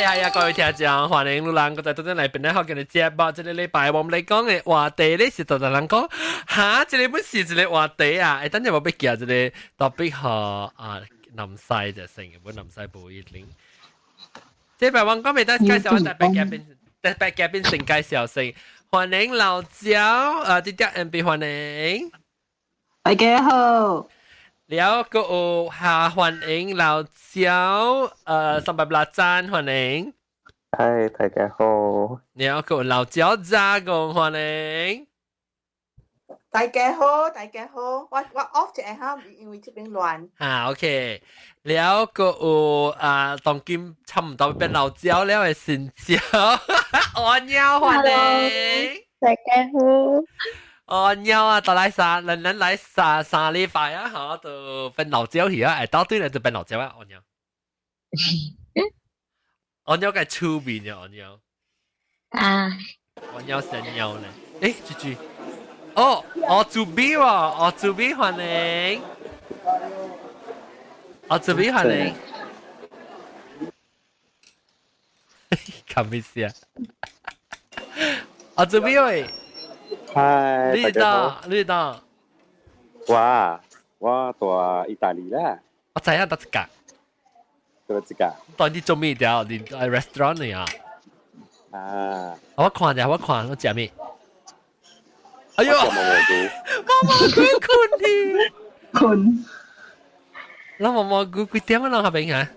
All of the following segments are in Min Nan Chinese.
係啊，各位聽眾，歡迎你人閣再倒轉來邊咧學嘅節目。這個禮拜我們來講的話題咧是逐逐人講，哈，這個本是一個話題啊！等陣我欲寄一個 topic 予啊南西就成，本南西無一定。這擺我講袂得介紹我特別嘉賓，特別嘉賓先介紹先，歡迎老焦啊！這隻 MB 歡迎。大家好。了閣有下歡迎老焦，308讚歡迎。嗨，大家好。了閣有老焦雜公歡迎。大家好，大家好，我 off 一下哈，因為這邊亂。啊，OK。了閣有啊，當今差唔多變老焦了的新焦，阿喵歡迎。大家好。哦，喵啊，到來三，人人來三三禮拜啊，嗬，就變老焦去啊，會到對咧就變老焦啊，阿喵。阿喵個出面啊，阿喵。啊。阿喵神喵咧，誒，豬豬。哦，哦，主筆喎，哦，主筆歡迎。哦，主筆歡迎。看咩事啊？哦，主筆喂。嗨，你到，你到。哇，我蹛意大利啦。我知影佗一間。佗一間。當你做咩條？你 restaurant 呢啊？啊。我看者，我看我食咩？哎呦！毛毛菇。毛毛菇睏去。睏。那毛毛菇幾點啊？啷下邊啊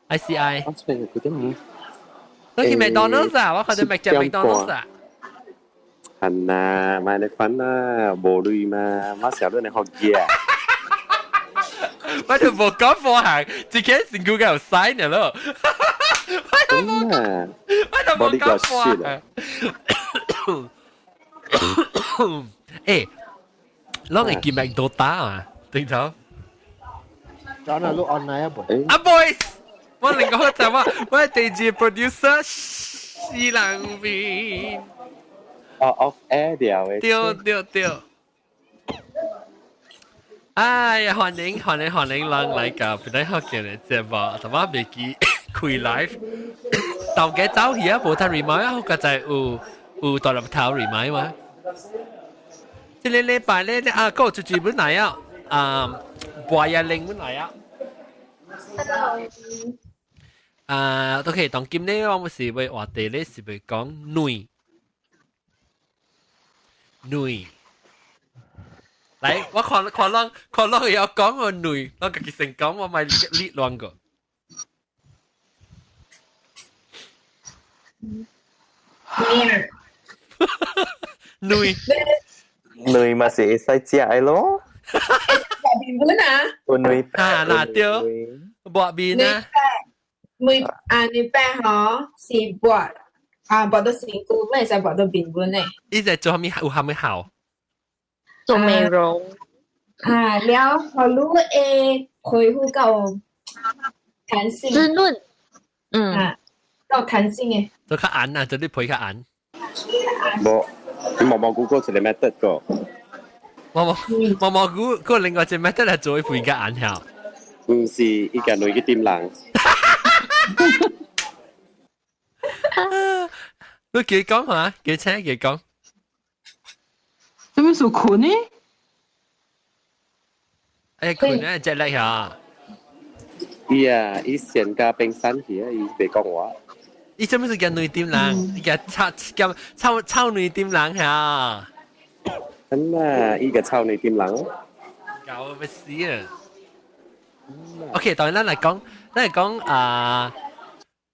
？ICI。我這邊幾點？你去麥當勞啊？我看到麥食麥當勞啊。係啊，買你款啦，無鐳嘛，我小你學嘢。我就無講貨行，自己身軀夠使呢咯。真啊！我就無講貨行。欸，攏會記麥多打啊？對頭。轉啊，錄 online 啊，啊 boys，我另個就話，我係第二 producer 死人面。哦，off air 掉嘅。對對對。哎呀，歡迎歡迎歡迎人來到本來學見的節目，但我袂記開 live。頭家走去啊，無得 remind 啊，我個在有大粒頭 remind 嘛。這個禮拜咧，啊，閣有一集本來啊，啊，博雅玲本來啊。 Hello。啊，OK，當今咧，我們是欲話題咧，是欲講卵。卵。來，我看看攏看攏會曉講個卵，我家己先講，我莫理亂個。卵。卵。卵嘛是會使食的咯。薄麵粉啊？有卵啊，那對。薄麵啊。卵啊，卵白吼是薄啊，薄到身軀，會使薄到面粉的。伊在做啥物？有啥物效？做美容。啊，了，予你會恢復較彈性。滋潤。嗯。啊，較彈性的。做較硬啊，做你皮較硬。無，你毛毛菇閣一個 method 個。毛毛毛毛菇閣另外一個 method 來做皮較硬曉。毋是，伊共卵去點人。你記講下，記請記講。做咩事睏呢？哎，睏咧，只叻下。伊啊，伊先甲冰山去啊，伊袂講話。伊做咩事共卵點人？伊共炒共炒炒卵點人下。真啊，伊個炒卵點人。搞欲死啊！OK，當然咱來講，咱來講啊。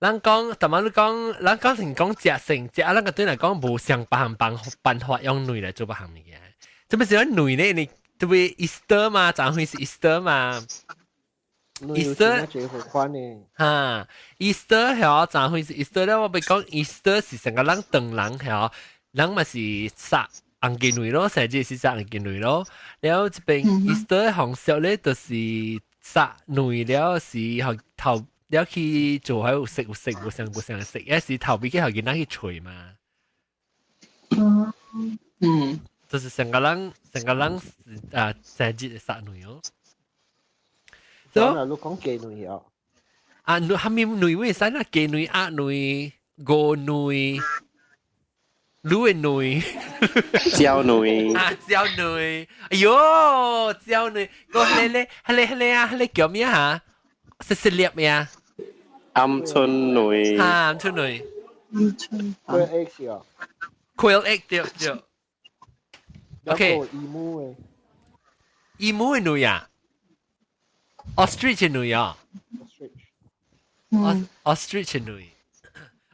咱講，逐擺你講，咱講成講食成食，咱個對來講無相別項辦法用卵來做別項物件。這不是講卵咧，你特別 Easter 嘛，昨昏是 Easter 嘛。 Easter 最好款呢。哈，Easter 曉，昨昏是 Easter 咧，我欲講 Easter 是成個人唐人曉，人嘛是殺紅金卵咯，生日是殺紅金卵咯。然後這邊 Easter 風俗咧，就是殺卵了是予頭。了去做喺有食有食無相無相食，一是頭尾去予囡仔去揣嘛。就是成個人成個人啊生日殺卵哦。所以你講雞卵哦。啊，蝦米卵會使啦？雞卵、鴨卵、鵝卵、鹵的卵。焦卵。啊，焦卵，哎喲，焦卵，個咧咧，係咧係咧啊，係咧叫咩嚇？細細粒咩啊？鵪鶉卵。嚇，鵪鶉卵。鵪鶉。 Quail egg 啊。 Quail egg 對對。OK。 Emu 的。 Emu 的卵啊？Ostrich 的卵啊？Ostrich 的卵。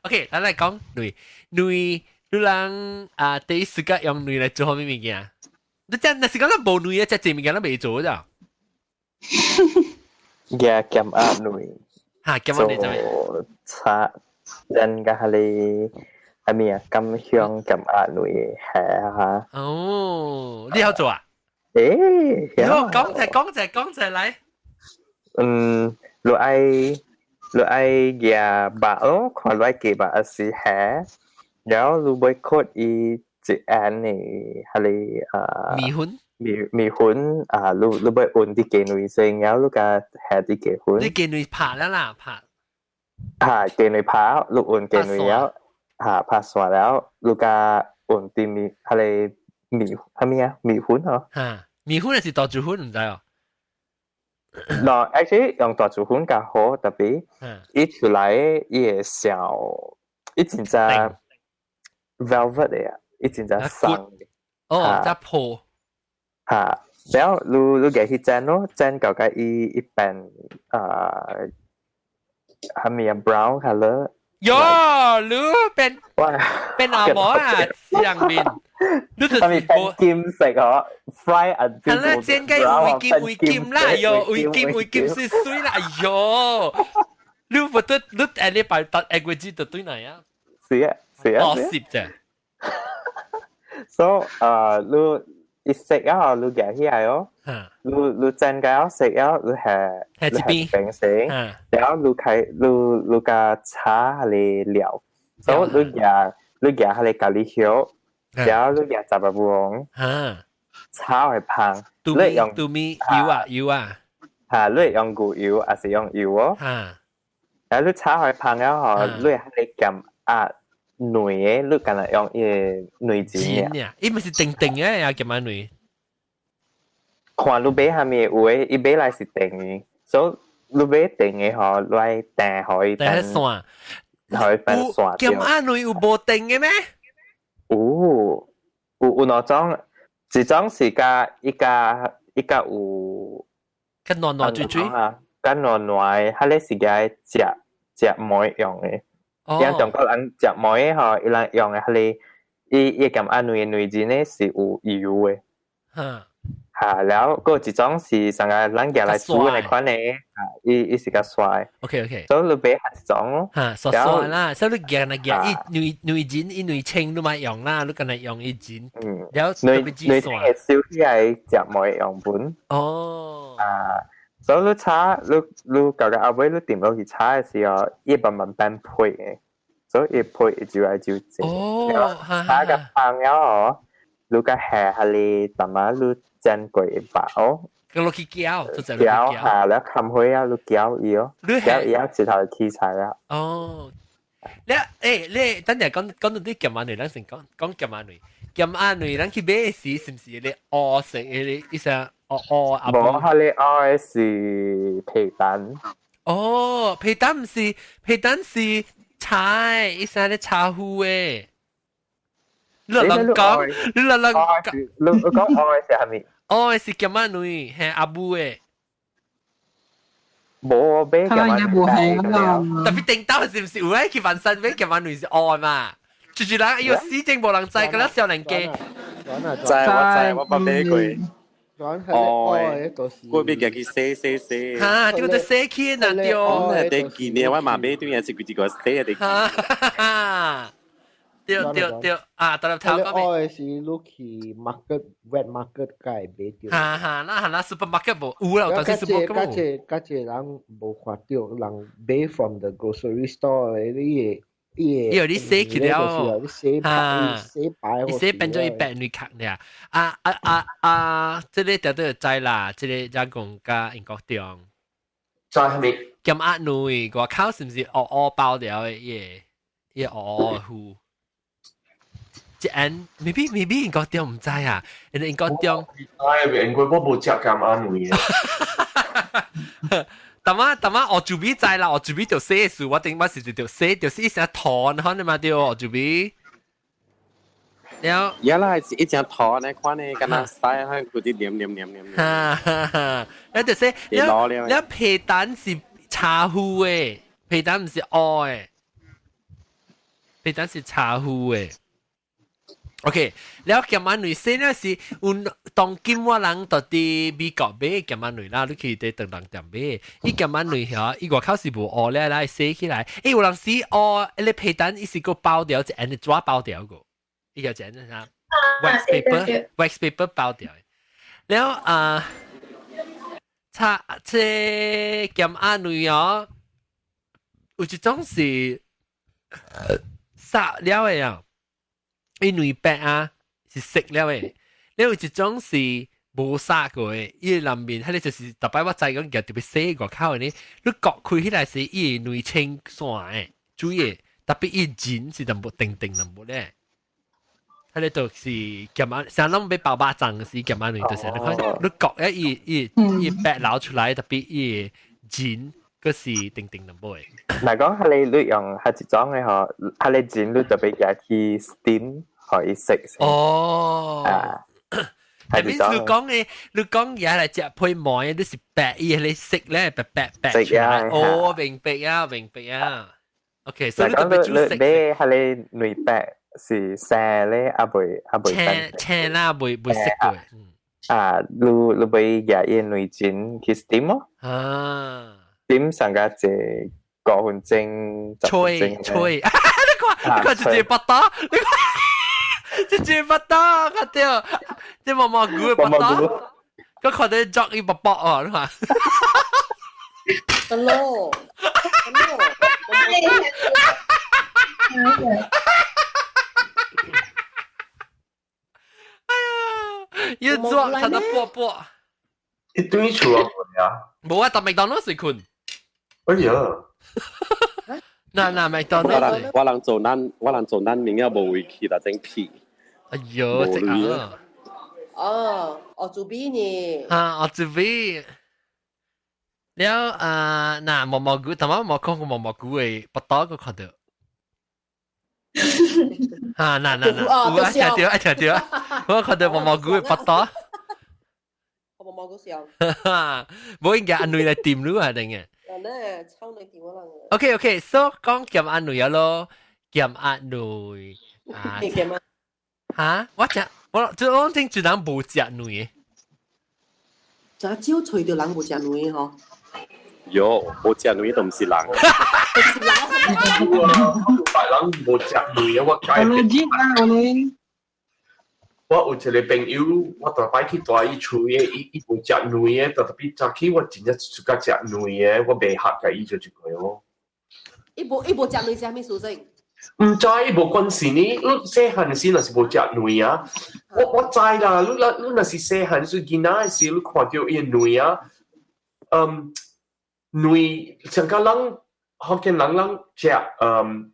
OK，咱來講卵卵。你人啊，第一時間用卵來做啥物物件？你真若是講咱無卵啊，這濟物件咱袂做咋？夾鹹鴨卵。嚇，鹹鴨卵做咩？炒人家係你係咩啊？甘香鹹鴨卵係啊。哦，你曉做啊？誒，喲，講者講者講者來。嗯，你愛夾肉咯，看你愛雞肉還是蝦？然後你會 coat 伊一按的彼个啊麵粉，麵粉啊，你欲混佇雞卵先，然後你共下佇雞粉。你雞卵拍了啦，拍。嚇，雞卵拍，你混雞卵了，嚇拍煞了，你共混佇麵，彼个麵，啥物啊？麵粉吼。嚇，麵粉還是大薯粉毋知哦。喏，actually 用大薯粉較好，特別伊出來伊會小，伊真正 velvet 的啊，伊真正鬆。哦，才破。嚇，然後你共去煎咯，煎到共伊變啊，係咪啊 brown color？喲，你變變阿毛啊，上面，你就是變金色哦，fry until 係啦，煎雞會金會金啦，喲，會金會金是水啦，哎喲，你不得你下禮拜搭下個字就對來啊？是啊，是啊。哦，是啫。 So 啊，你一食啊，你夾起來哦，你煎個食啊，你係係一邊平成，然後你開你共炒彼个料，所以你夾彼個咖喱葉，然後你夾雜白黃，炒會香，你用杜米油啊油啊，嚇，你用牛油還是用油哦？然後你炒會香了吼，你彼個鹹鴨卵的，你敢若用伊个卵錢啊？伊毋是定定的呀，鹹鴨卵。看你買啥物有的，伊買來是定的，所以你買定的吼，你愛定予伊定線，予伊變線。鹹鴨卵有無定的咩？有有兩種，一種是共伊共伊共有較軟軟水水啊，較軟軟的，彼个是共食食糜用的。像中國人食糜的吼，伊人用的彼个，伊鹹鴨卵的卵仁呢是有油的。嚇，然後閣有一種是啥個咱夾來煮的那款的，啊，伊是較沙的。 OK。所以你買一種咯。嚇，沙沙啦，所以你夾來夾，伊卵卵仁，伊卵清你嘛用啦，你干焦用伊仁。然後卵卵清會燒起來食糜用本。哦。啊，所以你炒，你到個後尾你掂落去炒的時候，伊慢慢變皮的，所以伊皮會就來就濟。哦，炒個香了哦，你共下彼个淡仔你煎過的肉哦，佮落去攪，就就攪下了冚火啊，你攪伊哦，攪伊啊，一頭起菜啊。哦，你欸，你等陣講講到啲鹹鴨卵，咱先講講鹹鴨卵。鹹鴨卵，咱去買時是毋是咧烏色的？意思烏烏啊？無，彼个烏的是皮蛋。哦，皮蛋毋是皮蛋是菜，意思咧茶糊的。你人講，你人講，你講烏的是啥物？烏的是鹹鴨卵，係阿母的。無買鹹鴨卵啊！特別頂到是毋是有愛去飯山買鹹鴨卵是烏嘛？就是人哎喲，死正無人知，敢若少年家。知我知，我捌買過。哦，過邊家己洗洗洗。哈，這個都洗起難對。我得記呢，我嘛買對也是規一個洗的。哈，對對對，啊，特頭講咩？我是你去 market wet market 該買著。哈哈，那哈那 supermarket 無有啦，但是 supermarket 無。較濟人無看著，人買 from the grocery store 你會。因為你洗起了，你洗白，洗白，你洗變做伊白女殼爾。啊啊啊啊！這个條都知啦，這个才講佮英國中。知係咪？鹹鴨卵外口是毋是烏烏包掉的？伊個伊個烏烏糊。一按 maybe 英國中毋知啊，因為英國中。哎，因為我無食鹹鴨卵。淡仔淡仔，我準備知啦，我準備就寫數，我頂擺是就寫，就是一成團，可能嘛對，我準備。了，呀啦，是一隻糖呢，看呢，敢若塞喺嗰啲黏黏黏黏。哈哈哈！了就寫，了了皮蛋是茶糊的，皮蛋毋是烏的，皮蛋是茶糊的。OK，了鹹鴨卵洗了是有當今我人到佇美國買鹹鴨卵啦，你去佇唐人店買，伊鹹鴨卵遐，伊外口是無烏了來洗起來，欸有人時烏，彼個皮蛋伊是閣包掉，一按紙包掉個，伊個一按啥？wax paper，wax paper 包掉。了啊，炒這鹹鴨卵哦，有一種是殺了的啊。伊卵白啊，是熟了的，了有一種是無殺過的，伊內面，彼個就是逐擺我知講舉特別洗外口的呢，你割開起來是伊內清線的，水的，特別伊筋是淡薄定定淡薄咧。彼個就是鹹鴨，像攏欲包肉粽時鹹鴨卵，就是你看你割一伊伊伊白流出來，特別伊筋閣是定定淡薄的。若講係你用係一種的吼，係你筋你特別舉去 steam 予伊熟。哦。啊。係你講嘅，你講嘢嚟食配糜，你是白伊係色咧，白白白出來。哦，明白啊，明白啊。OK，所以你特別煮色。你係你卵白是生咧，啊未啊未青青啦，未未熟過。啊，你你欲舉伊卵筋去 steam 咯。啊。 steam 上個一5分鐘、吹吹，你看你看，這個巴打，你看這個巴打，看到，這毛毛菇的巴打，我看到作伊卜卜哦，你看。得咯，得咯，哎呀，要做他的卜卜。一對厝啊，啊。無啊，但麥當勞是睏。哎呀！嗱嗱麥當勞。我人做難，我人做難民啊，無位去啦，真屁。哎呦，這個。哦，我做邊呢？啊，我做邊。了啊，嗱毛毛菇，頭先冇講過毛毛菇嘅，不多個看到。啊，嗱嗱嗱，有啊，聽到，聽到，我看到毛毛菇嘅不多。毛毛菇笑。無應該按女來掂你啊，定嘅。嗱，抽你電話啦。 OK OK，so 講鹹鴨卵咯，鹹鴨卵啊。你鹹啊？嚇！我食我就我聽一人無食卵嘅。就少揣著人無食卵嗬。喲，無食卵都毋是人。是人。白人無食卵啊！我解。我啊，我我有一個朋友，我逐擺去蹛伊厝的，伊伊無食卵的，特別早起我真正出較食卵的，我袂合共伊做一個哦。伊無伊無食卵是啥物事情？毋知無關係呢，你細漢時若是無食卵啊，我我知啦，你若你若是細漢時囡仔時，你看著伊卵啊，嗯，卵像甲咱福建人咱食嗯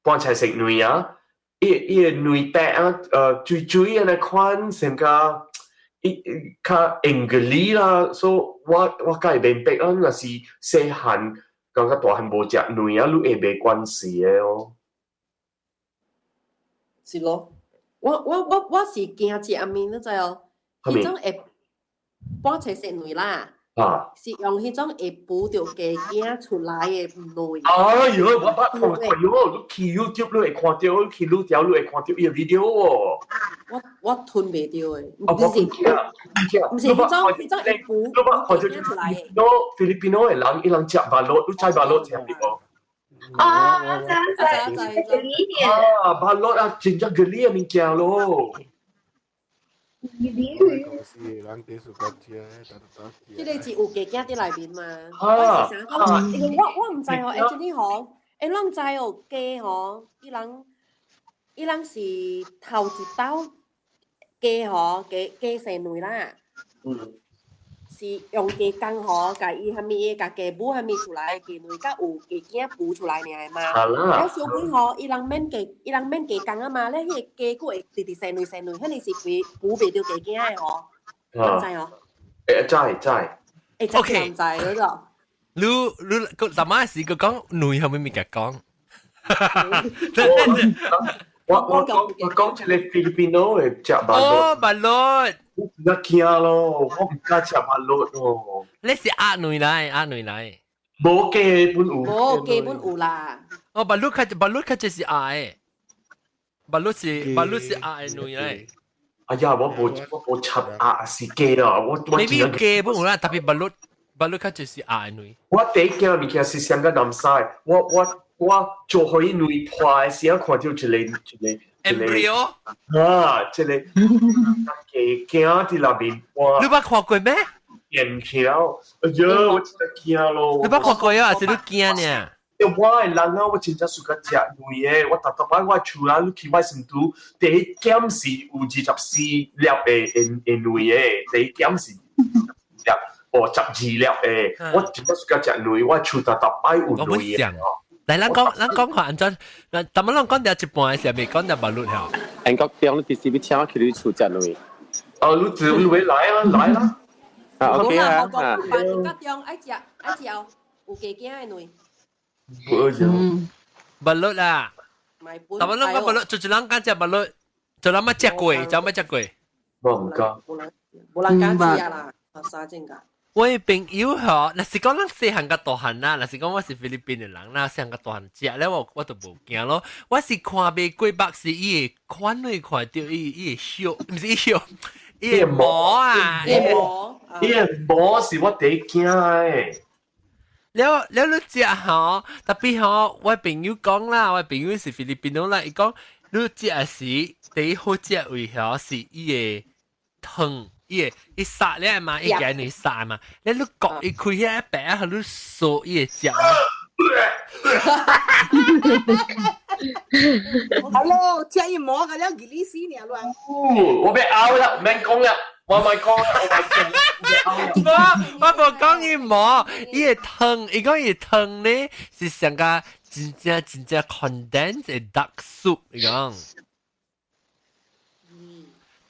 菠菜食卵啊。伊伊個卵白啊，水水按呢款，成個伊較用個理啦，所以我我較會明白啊，若是細漢感覺大漢無食卵啊，你會袂關係的哦。是咯，我我我我是驚食暗暝，你知哦？彼種會菠菜食卵啦。啊！是用彼種會孵著雞囝出來的卵。哎喲，我捌看過喲，你去 YouTube 你會看著，你去路條你會看著伊個 video 哦。我我吞袂著的，毋是，毋是彼種彼種會孵你捌看著出來的。菲律賓的人，伊人食 balut，你知 balut 食無？哦，知知知，啊，balut 啊，真正ဂ利的物件咯。這個是有雞囝佇內面嘛？我是想講，因為我我毋知吼，欸，真哩吼，欸，攏知哦，雞吼，伊人伊人是頭一兜雞吼，雞雞生卵啦。嗯。是用雞羹嗬，共伊蝦米共雞母蝦米出來，雞卵佮有雞囝孵出來爾嘛。係啦。了小鬼吼，伊人免雞，伊人免雞羹啊嘛，咧彼个雞閣會直直生卵生卵，彼個是孵孵袂著雞囝的吼。啊知哦？欸，知知。欸，知唔知嗰個？你你個大媽時佢講卵後面物件講。我講一個 Filipino 的食 balut。哦，balut。我真驚咯，我毋敢食 balut 咯。你是鴨卵來，鴨卵來。無雞本有。無雞本有啦。哦，balut 較 balut 較就是鴨的，balut 是 balut 是鴨的卵來。哎呀，我無插鴨是雞啦，我 maybe 雞本有啦，特別 balut balut 較就是鴨的卵。我第一件物件是上個南西，我做予伊卵破的時，看著一个一个 embryo 啊，這個雞囝佇內面，我你捌看過咩？見橋，哎呀，我真驚咯！你捌看過啊？還是你驚呢？因我的人啊，我真正喜歡食卵的，我逐逐擺我厝啊，你去我身軀，第一檢是有24粒的卵的，第一檢是粒哦12粒的，我真正喜歡食卵，我厝逐逐擺有卵的。來，咱講，咱講看按怎，咱咱們攏講著一半的時候，未講著 balut 吼。英國中你直接請我去你厝食卵。哦，你自你會來啊，來啦。啊，OK 啊。啊。辦英國中愛食愛食有雞囝的卵。嗯。 balut 啦。咱們攏講 balut，就是咱講食 balut，就咱捌食過，就捌食過。我毋敢。無人敢食啦，學生正㗎。我朋友吼，若是講咱細漢佮大漢啦，若是講我是菲律賓的人啦，細漢佮大漢食咧，我就無驚咯。我是看袂過目，是伊會款會看著伊伊的血，毋是伊血，伊的毛啊，伊的毛，伊的毛是我第一驚的。了了你食吼，特別吼，我朋友講啦，我朋友是菲律賓佬啦，伊講你食時第一好食為何是伊的湯。伊會伊殺了嘛，伊驚你殺嘛，你割伊開遐白啊，你掃伊會食。 Hello，食伊毛個了，吉利死呢亂。我欲拗啦，免講啦，我莫講啦，我我無講伊毛，伊的湯，伊講伊湯咧是上個真正真正 condensed 的 dark soup，伊講。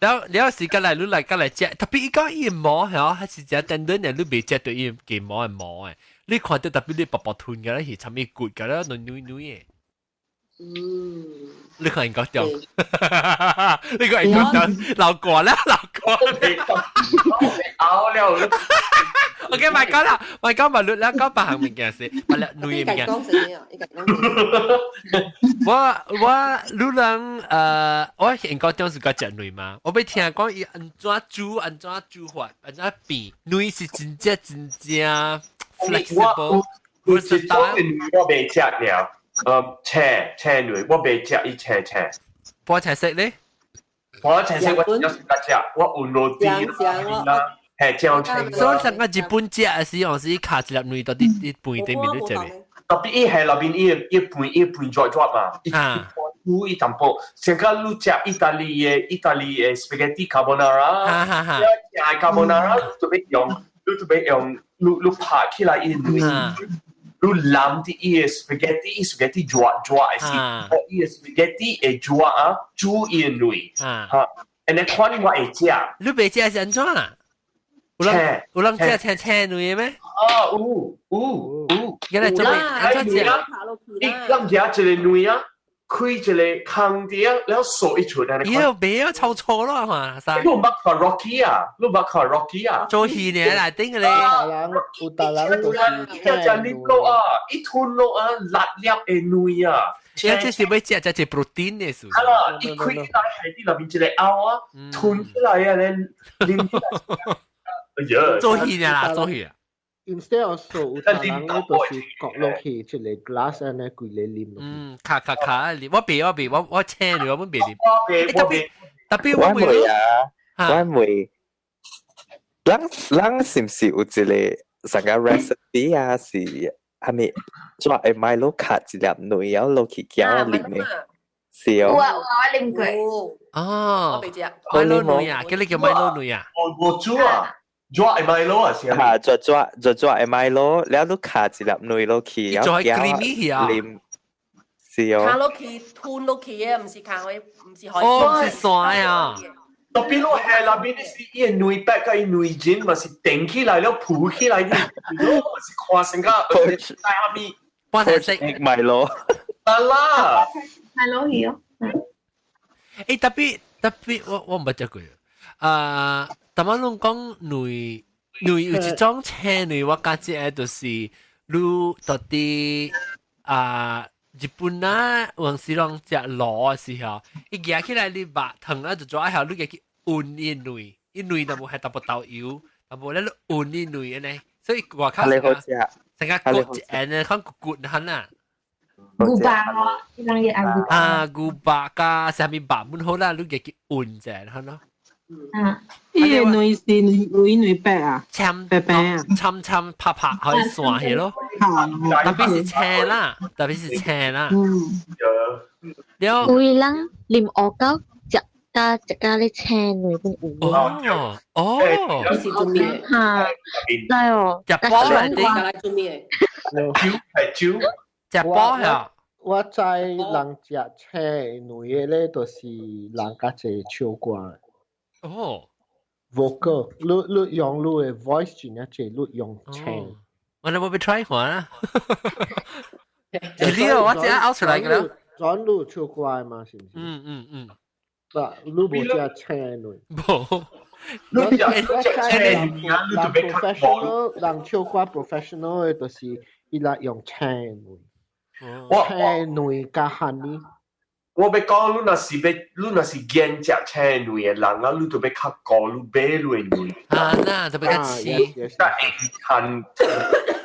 了了時間來，你來過來食，特別伊講伊毛吼，還是食單單的，你袂食著伊雞毛的毛的。你看著特別你薄薄吞個咧是啥物骨個咧，軟軟軟的。你看英國中，你看英國中流汗啦，流汗。拗了。 OK，莫講啦，莫講嘛，你咱講別項物件是，別了兩個物件。我我你人我英國中是較食卵嘛，我欲聽講伊按怎煮，按怎煮法，按怎變，卵是真正真正 flexible。有一種卵我袂食了，青青卵我袂食伊青青。半青色咧？半青色我真正是較食，我有落地啦。係椒青。所以上個日本食的時候，是卡一粒卵到佇佇飯頂面咧食未？特別伊係內面伊飯熱熱嘛，伊伊伊淡薄，上個你食意大利的 spaghetti carbonara，食 carbonara 你特別用，你拍起來伊卵，你淋佇伊的 spaghetti，伊 spaghetti 熱熱的時，伊的 spaghetti 會熱啊，煮伊的卵，嚇，按呢款我會食。你袂食是按怎啊？有人食青青卵的咩？啊，有有有。原來做咩？按怎食？你咱食一個卵啊，開一個空佇啊，了掃一出來。伊個袂啊，臭臭咯嘛，啥？你捌看 Rocky 啊？你捌看 Rocky 啊？做戲呢，內頂個咧。有大人就是一隻啉落啊，一吞落啊，六粒的卵啊。這這是欲食這是 protein 的是。啊啦，伊開起來係佇內面一個凹啊，吞起來啊咧，啉起來。哎呀，做戲呢啦，做戲啊。 Instead of 掃，有大人咧就是割落去一個 glass 按呢規個啉落去。嗯，卡卡卡，我袂我袂我我請你，我本袂啉。我袂特別特別我袂啊，我袂。咱咱是毋是有一個啥個 recipe 啊？是係咪做會買落卡一粒卵，然後落去攪啉的？是哦。有啊有啊，我啉過。哦。我袂食。麥滷卵啊，叫你叫麥滷卵啊。我煮啊。熱的 Milo 啊，是嚇，熱熱熱熱的 Milo，了你敲一粒卵落去，然後 creamy 啊，啉是哦。敲落去吞落去的，毋是敲去，毋是海。哦，是酸啊。特別咯，係那邊是伊個卵白佮伊卵仁嘛是頂起來了，浮起來的，嘛是看成個帶下面。半台色 Milo。得啦。 Milo 去哦。欸，特別特別，我毋捌食過。啊，逐擺攏講卵卵有一種青卵，我感覺的就是你到底啊，日本啊，有陣時攏食螺的時候，伊舉起來你肉湯啊，就做愛好，你去勻伊卵，伊卵就無係淡薄豆油，淡薄咧你勻伊卵按呢，所以外口成個成個骨一按呢，看骨骨很啊。牛肉哦，伊人會愛牛肉。啊，牛肉加啥物肉本好啦，你去勻者，好咯。嗯，伊个卵是卵卵白啊，摻白白啊，摻摻拍拍可以散去咯。特別是青啦，特別是青啦。嗯。了。有人啉烏膠食加食加咧青卵本有。哦哦。你是做咩？嚇，知哦。食飽嚟啲。來做咩？酒係酒。食飽呀。我知人食青卵的咧，就是人較濟唱歌。哦，vocal，你用你的 voice 真正濟，你用青。我哋冇俾 try 看啊。你個我只拗出來㗎啦。轉你唱歌嘛，是唔是？嗯嗯嗯。嗱，你無食青卵。無。我知人 professional，人唱歌 professional 的，就是伊拉用青卵。青卵佮 honey。我欲講，你若是欲，你若是研食青卵的人啊，你就欲較高，你買卵卵。啊，那特別較黐。較會看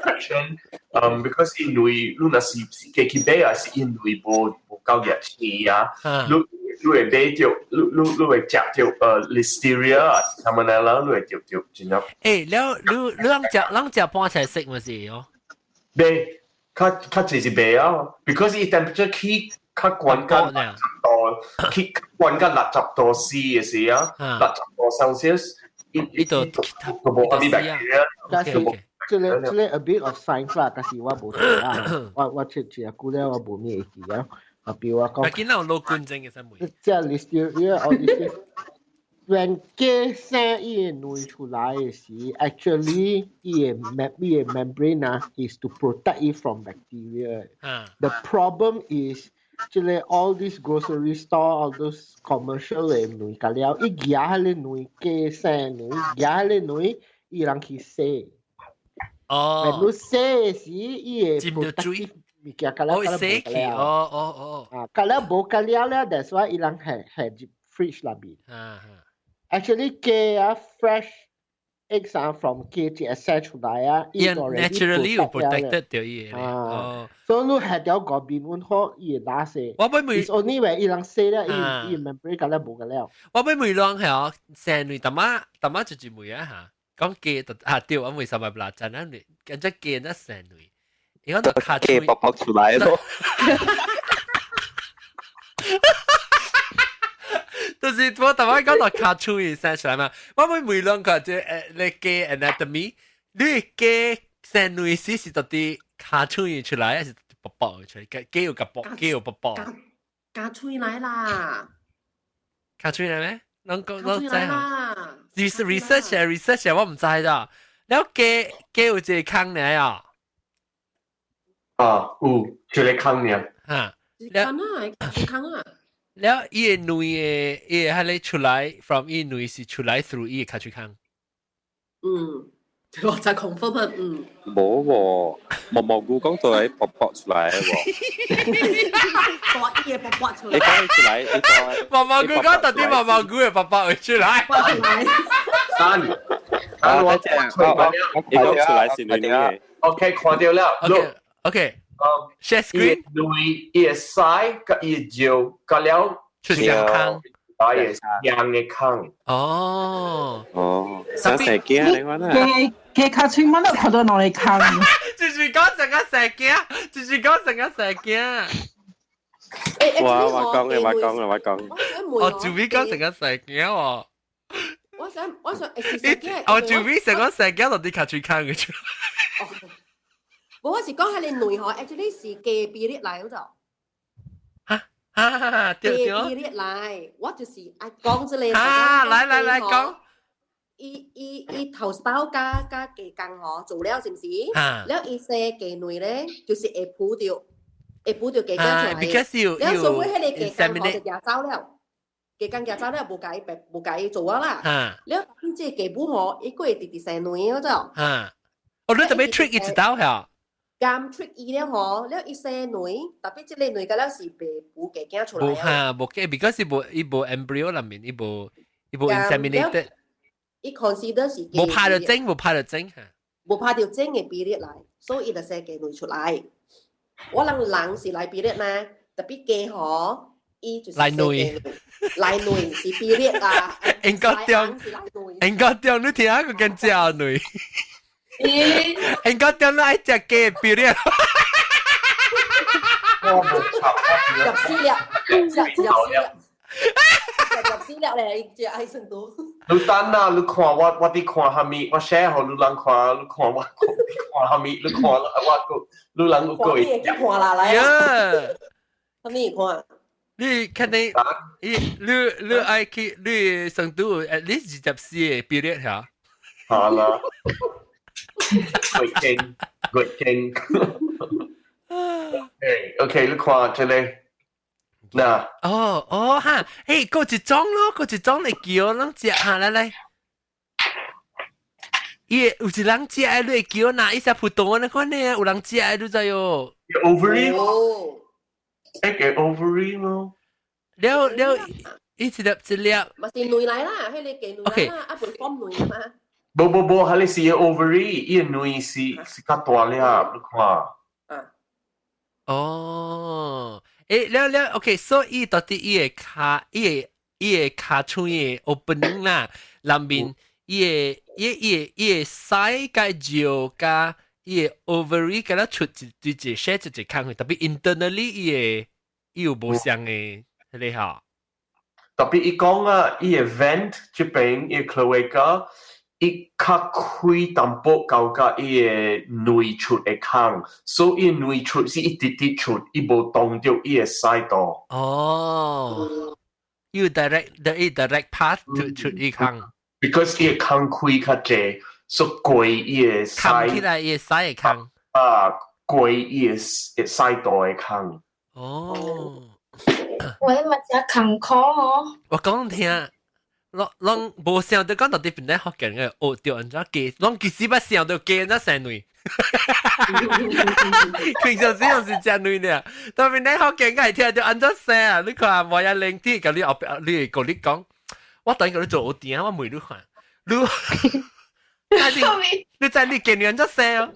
action，嗯，because 因為你若是家去買啊，是因為無無夠熱青啊，你你會買著，你你你會食著listeria 啊，salmonella，你會著著真正。欸，了你你啷食啷食半菜食嘛是哦？買，較較濟是買啊，because 伊 temperature 起。較懸到60度，去懸到60度 C 的時啊，60度 Celsius，伊就就無啥物 bacteria。但是這个這个 a bit of science 啦，但是我無知啦，我切一久了我無咩會記啊。啊，比如我講，見到老觀眾嘅新聞。這 listeria 哦，when 雞生伊个卵出來的時，actually 伊个 mem 伊個 membrane 啊，is to protect it from bacteria。The problem is 這个 all these grocery store all those commercial 的卵佮了，伊舉彼个卵雞生卵，舉彼個卵，伊人去洗。哦。 when 你洗的時，伊會 protective 物件佮了哦，洗去，哦哦哦。啊，佮了無佮了了，that's why 伊人係係入 fridge 內面。啊 Actually 雞啊，fresh eggs 啊，from 雞一生出來啊，伊 naturally 有 protected 著伊個。哦。所以你下條個面溫好，伊會打死。我欲問 It's only when 伊人洗了，伊伊 membrane 佮了無佮了。我欲問人係哦，生卵淡仔淡仔就是問啊嚇，講雞就啊對，我問三百八真啊，跟住雞那生卵，伊講就卡雞卜卜出來咯。就是我頭先講到尻喙生出來嘛，我欲問兩個就你雞 anatomy，你雞生卵時是到底尻喙出來，還是卜卜出來？雞有個卜，雞有卜卜。尻喙來啦！尻喙來咩？攏講攏知啦。 research 啊 research 啊，我毋知咋。了雞雞有一個空爾啊？啊，有一個空爾。哈。了啊，一個空啊。了，伊个卵的，伊个彼个出來，from 伊卵是出來 through 伊个尻喙空。嗯，我就 confirm 嗯。無喎，毛毛菇講到係卜卜出來喎。大伊個卜卜出來。你講出來，你講。毛毛菇講到底毛毛菇會卜卜會出來。出來。三，啊，我你講出來是卵嘅。 OK，看著了。 OK。Share screen。卵伊個屎佮伊個尿佮了出相空，大個樣的空。哦。哦，生蛇驚你講啊？雞雞尻喙乜都看到兩个空。就是講成個蛇驚，就是講成個蛇驚。我我講嘅，我講嘅，我講。我做咩講成個蛇驚喎？我我想是生囝。我就會成講生囝落啲跤喙空嘅啫。無，我是講彼个卵吼，actually 是雞 period 來嗰就。哈，對對。雞 period 來，我就是愛講這个。啊，來來來講。伊頭刀加雞公吼做了是毋是？了伊生雞卵咧，就是會抱著，會抱著雞公出來。 Because you 了所以彼个雞公吼就寄走了。雞公寄走了，無共伊白，無共伊做啊啦。了，這個雞母吼，伊閣會直直生卵嗰就。啊！哦，你特別 trick 伊一刀嚇。咁 trick 伊了吼，了伊生卵，特別這个卵個了是袂孵雞囝出來。無哈，無雞，because 伊無伊無 embryo 內面，伊無 inseminated。伊 consider 是無拍著精，無拍著精嚇。無拍著精的 period 來，所以伊就生雞卵出來。我人人是來 period 嘛，特別雞吼，伊就是來卵，來卵是 period 啊。應該中，應該中，你聽下個跟食卵。應該中，你愛食雞 period。入死了，食入死了，入死了咧，食愛算多。你等啊，你看我佇看蝦米，我 share 予你人看，你看我看蝦米，你看我個，你人有過會看啦，來啊！蝦米看？你肯定，伊你愛去你成都 at least 24個 period 嚇。好啦，月經月經。OK，你看這个。嗱，哦哦哈，誒，閣一種咯，閣一種會叫攏食哈，來來。伊有一人食的，你會叫哪？伊食葡萄那款呢？有人食的，你知喲？Ovary，一個 ovary 咯。了了，伊一粒一粒。嘛是卵來啦，彼个雞卵來啦，啊袂放卵嘛。無無無，彼个是 ovary，伊个卵是較大粒，你看。啊。哦。誒，了了，OK，所以到底伊个跤，伊个跤喙的 opening 啦，內面伊个屎佮尿佮伊个 ovary 佮了出一一一寫一一空，特別 internally 伊個伊有無相的彼个吼。特別伊講啊，伊個 vent 這邊伊個 cloaca，伊較開淡薄到甲伊個內出的空，所以內出是一直直出，伊無擋著伊個屎道。哦，有 direct the direct path to 出伊空。 Because 伊個空開較濟，所以過伊個屎。冚起來伊個屎的空。啊，過伊個屎道的空。哦。我嘛真艱苦哦。我講聽。攏攏無想到講到底邊咧福建个學著按怎雞，攏其實捌想著雞按怎生卵。平常時用是食卵的，但邊咧福建個係聽著按怎生啊？你看無影靈啲，共你後壁你會共你講，我等共你做學店，我問你看，你你知你雞卵按怎生哦？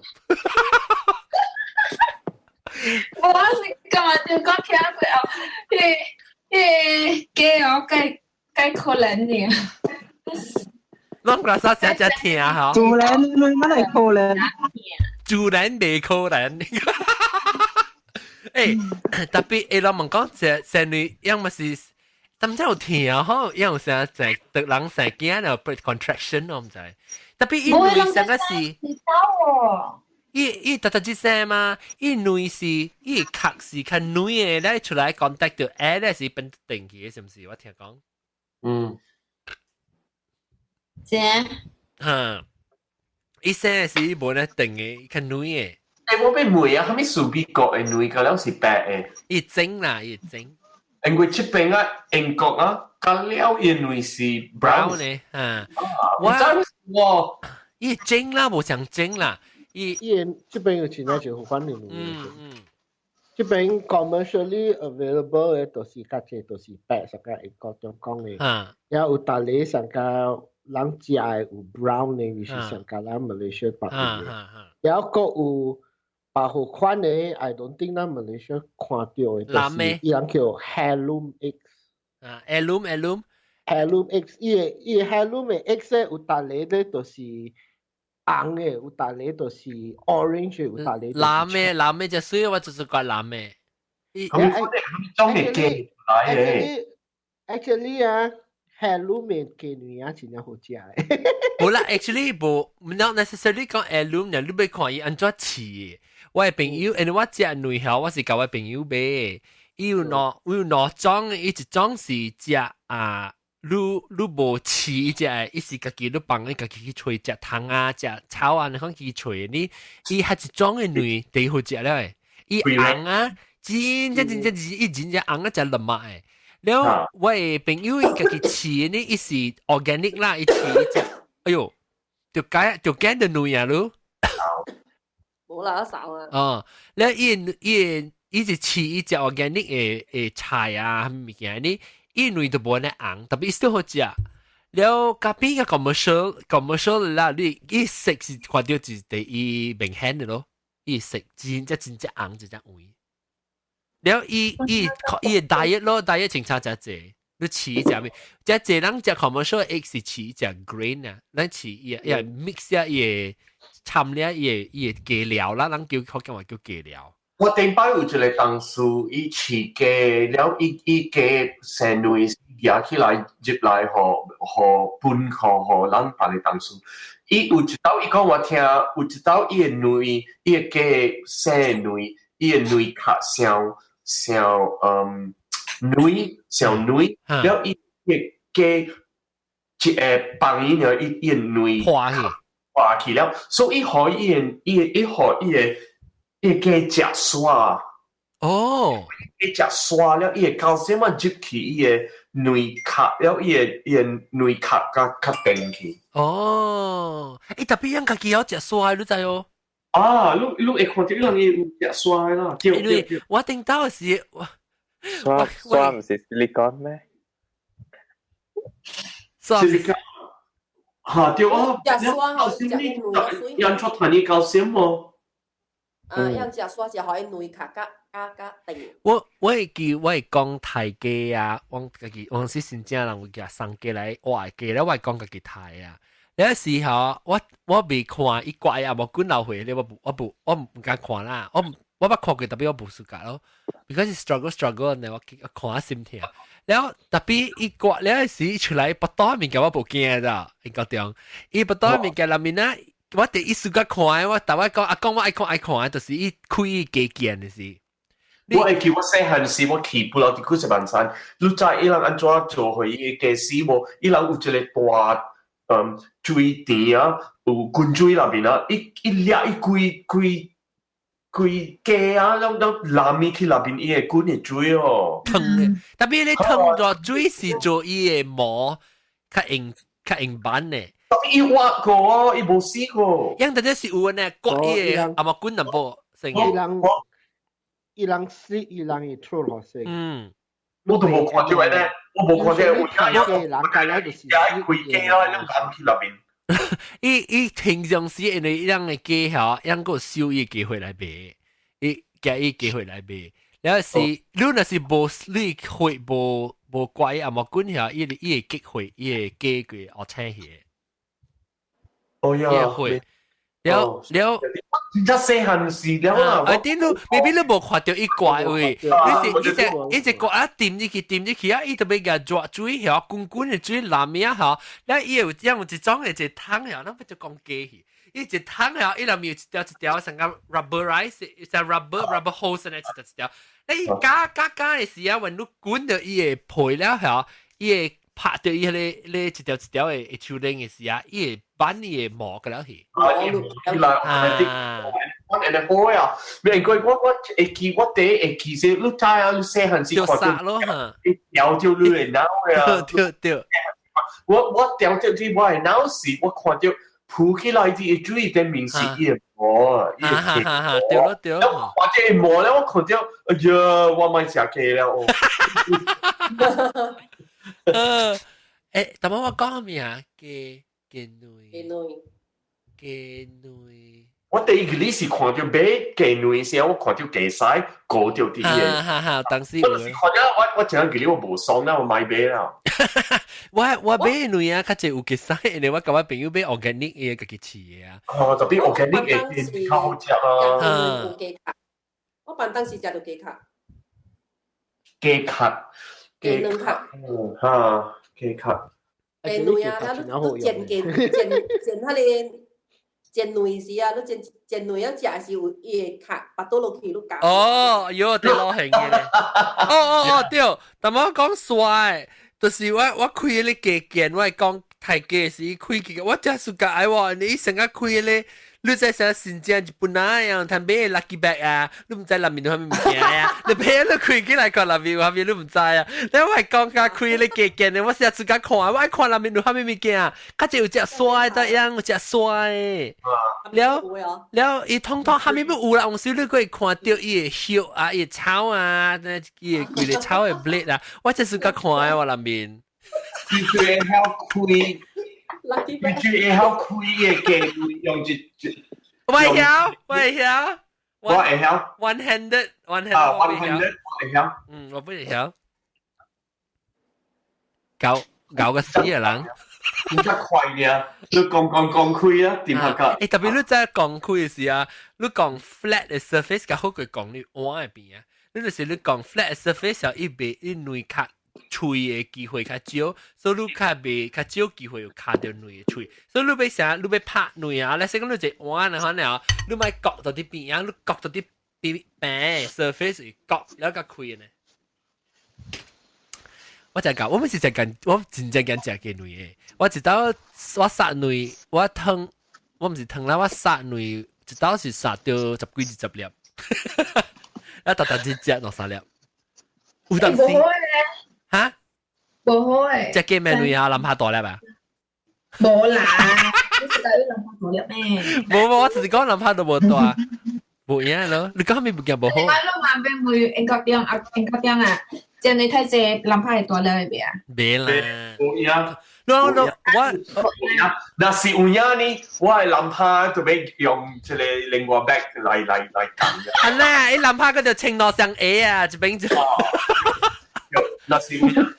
我是幹嘛就講聽過哦？彼个雞哦，該。該可憐呢。攏拉啥只只聽吼？自然你乜嚟可憐？自然袂可憐。欸，特別會人問講，這生女樣麼是，淡仔有疼吼，樣有啥在得人生囝了 contraction 我毋知。特別伊卵啥個是？伊伊特特只聲嘛，伊卵是伊殼是較軟的，咧出來 contact 著 air 咧是變定去的，是毋是？我聽講。嗯。真。哈，伊生的是無咧定的，較軟的。欸，我欲問啊，啥物事美國的卵個了是白的？伊整啦，伊整。因為這邊啊，英國啊，佮了伊卵是 brown 的，哈。我我伊整啦，無像整啦。伊伊這邊有真正就款的卵。這邊 commercially available 的都是較濟，都是白色個英國中講的。也有逐个上較人食的有 brown 的，就是上較咱 Malaysia 白的。也閣有別號款的，I don't think 咱 Malaysia 看著的，就是伊人叫 heirloom eggs。啊，heirloom heirloom heirloom eggs，伊個 heirloom 的 eggs 咧，有逐个咧就是紅的，有逐个就是 orange 的，有逐個。藍的藍的就水，我就是講藍的。伊種的雞來的。 Actually 啊， heirloom 嘅雞卵啊，真正好食。無啦，actually 無，not necessarily 講 heirloom，你欲看伊按怎飼。我的朋友，因為我食卵吼，我是共我朋友買。伊有兩種，伊一種是食啊，你無飼伊隻，伊是家己你放伊家己去揣食蟲啊、食草啊，你講去揣你，伊還一種的卵第好食了，伊紅啊，真正真正伊真正紅啊，食粒麥的。了，我的朋友伊家己飼呢，伊是 organic 啦，伊飼一隻，哎喲，就解就驚到卵啊，你。無啦，少啊。哦，了伊是飼伊隻 organic 的菜啊，物件呢，伊卵都無按呢紅，特別都好食。了，隔壁個 commercial 啦，你伊色是看到是第一明顯的咯，伊色真正真正紅，真正黃。了，伊伊伊 diet 咯，diet 清楚誠濟，你飼食咩？誠濟人食 commercial egg 是飼食 grain 啊，咱飼伊伊 mix 了伊摻了伊的雞料啦，咱叫福建話叫雞料。我頂擺有一個同事，伊飼雞了，伊雞生卵舉起來入來，予分予咱別个同事。伊有一道伊講我聽，有一道伊的卵，伊的雞生卵，伊的卵殼傷傷卵傷卵，了伊的雞一個放伊了，伊的卵破去破去了，所以伊予伊的伊伊予伊的。伊雞食沙，伊食沙了，伊會到什麼入去伊的卵殼了，伊的卵殼較較定去。哦，欸，特別人家己有食沙，你知哦？啊，你會看到人伊有食沙啦，對對對。我頂到時，我沙沙毋是 silicone 咩？沙 silicone 嚇對啊，食沙吼，食卵人出團你搞什麼？啊，用食沙食予伊卵殼較較較定。我會記我會講刣雞啊，我家己我是新正人有寄送雞來活雞咧，我會講家己刣啊。有時候我未看伊割啊，無滾流血咧，我毋敢看啦。我捌看過，特別我無 suka 咯。because struggle struggle 呢，我看下心痛。了特別伊割了時出來腹肚物件我無驚咋，伊覺中伊腹肚物件內面啊。我第一時間看，我逐擺講阿公我愛看愛看，就是伊開伊雞腱的時。我會記我細漢時，我去不老佇古十萬山，你知伊人按怎做予伊雞絲無？伊人有一個大水池啊，有滾水內面啊，伊掠伊規規規雞啊，攏攏淋去內面，伊會滾的水哦。湯的，特別你湯咗水是做伊的毛較硬較硬板的。伊活過哦，伊無死過。樣特別是有呢，割伊的阿毛滾淡薄。伊人死，伊人會出好勢。我都無看到呢，我無看到。有人家了就是開雞啦，攏淋去內面。伊平常時因為伊人的雞吼，養個收伊雞回來賣，伊寄伊雞回來賣。了是，你若是無你血無無割阿毛滾遐，伊會結血，伊會雞過學青去。哦呀，會。了了，真正細漢時了啦。啊，點你 maybe 你無看到伊割位，你是一隻一隻割啊，掂入去掂入去啊，伊特別共熱水遐，滾滾的水淋面吼，了伊有有一種的一個湯遐，咱不就講雞去。伊一湯遐，伊內面有一條一條像個 rubberized，像 rubber hose 呢一條一條。你加加加的時啊，when 你滾到伊會皮了吼，伊會拍到伊彼個咧一條一條的手鏈的時啊，伊會挽伊的毛個了去。啊，我按呢好啊，免過我會記我第一會記說，你知啊，你細漢時看到咯嚇，掉掉你的腦啊，對對。我掉掉佇我的腦時，我看到浮起來佇水頂面是伊的毛，伊的對咯對咯。看這毛咧，我看到，哎呀，我莫食雞了哦。欸，頭先我講咩啊？雞雞卵，雞卵，雞卵。我第一個你是看到買雞卵時，我看到雞屎糊著佇個。哈哈，當時。我是看到我真記得我無爽啦，我莫買啦。我買卵啊，較濟有雞屎，因為我共我朋友買 organic 的，家己飼的啊。哦，特別 organic 的較好食啊。有雞殼，我辦當時食到雞殼。雞殼，雞卵殼。嗯，哈，雞殼。誒卵啊，你煎煎煎煎彼个煎卵時啊，你煎煎卵啊，食時有伊會殼拔倒落去，你咬。哦，喲，對老型嘅咧。哦哦哦，對，但我講帥，就是我開彼個雞件，我講太雞時開個，我真是介喎，你成日開咧。你知啥新疆日本啊樣，通買 lucky bag 啊，你毋知內面有啥物物件啊？你買你開起來看內面有啥物，你毋知啊？你我係講甲開你加件的，我成日自家看，我愛看內面有啥物物件，較濟有隻帥的樣，有隻帥。了了，伊通通啥物要有啦，有時你可以看著伊的葉啊，伊的草啊，伊的規个草的 blade 啊，我這是較看的我內面。你最曉開。你最會曉開嘅機用一一，我會曉，我會曉，我會曉。 One handed, one handed，啊，one handed，我會曉。嗯，我不會曉。搞搞個死嘅人。比較快呢，你講講講開啊，點下個？欸，特別你在講開的時啊，你講 flat 的 surface 較好過講你碗的邊啊。你就是你講 flat 的 surface 伊袂伊內較喙的機會較少，所以你較袂較少機會有卡著卵的喙。所以你欲啥，你欲拍卵啊，你說講你一碗啊，可能你莫割到佇邊啊，你割到佇邊平 surface 割了較開呢。我就講，我毋是食緊，我真正驚食雞卵的。我一道我殺卵，我湯，我毋是湯啦，我殺卵一道是殺著十幾二十粒，啊，逐逐只食兩三粒。有當時哈？無好誒。食雞麵卵啊，南下大粒啊？無啦，你是講南下大粒咩？無無，我只是講南下都無大，無影咯。你講啥物物件無好？我攏嘛變會英國點啊，英國點啊。這你睇這南派大粒未啊？袂啦，有影。我我若是有影呢，我的南派就欲用這個另外 bag 來來來講。啊啦，伊南派嗰條青羅上下啊，這邊就。若是有影。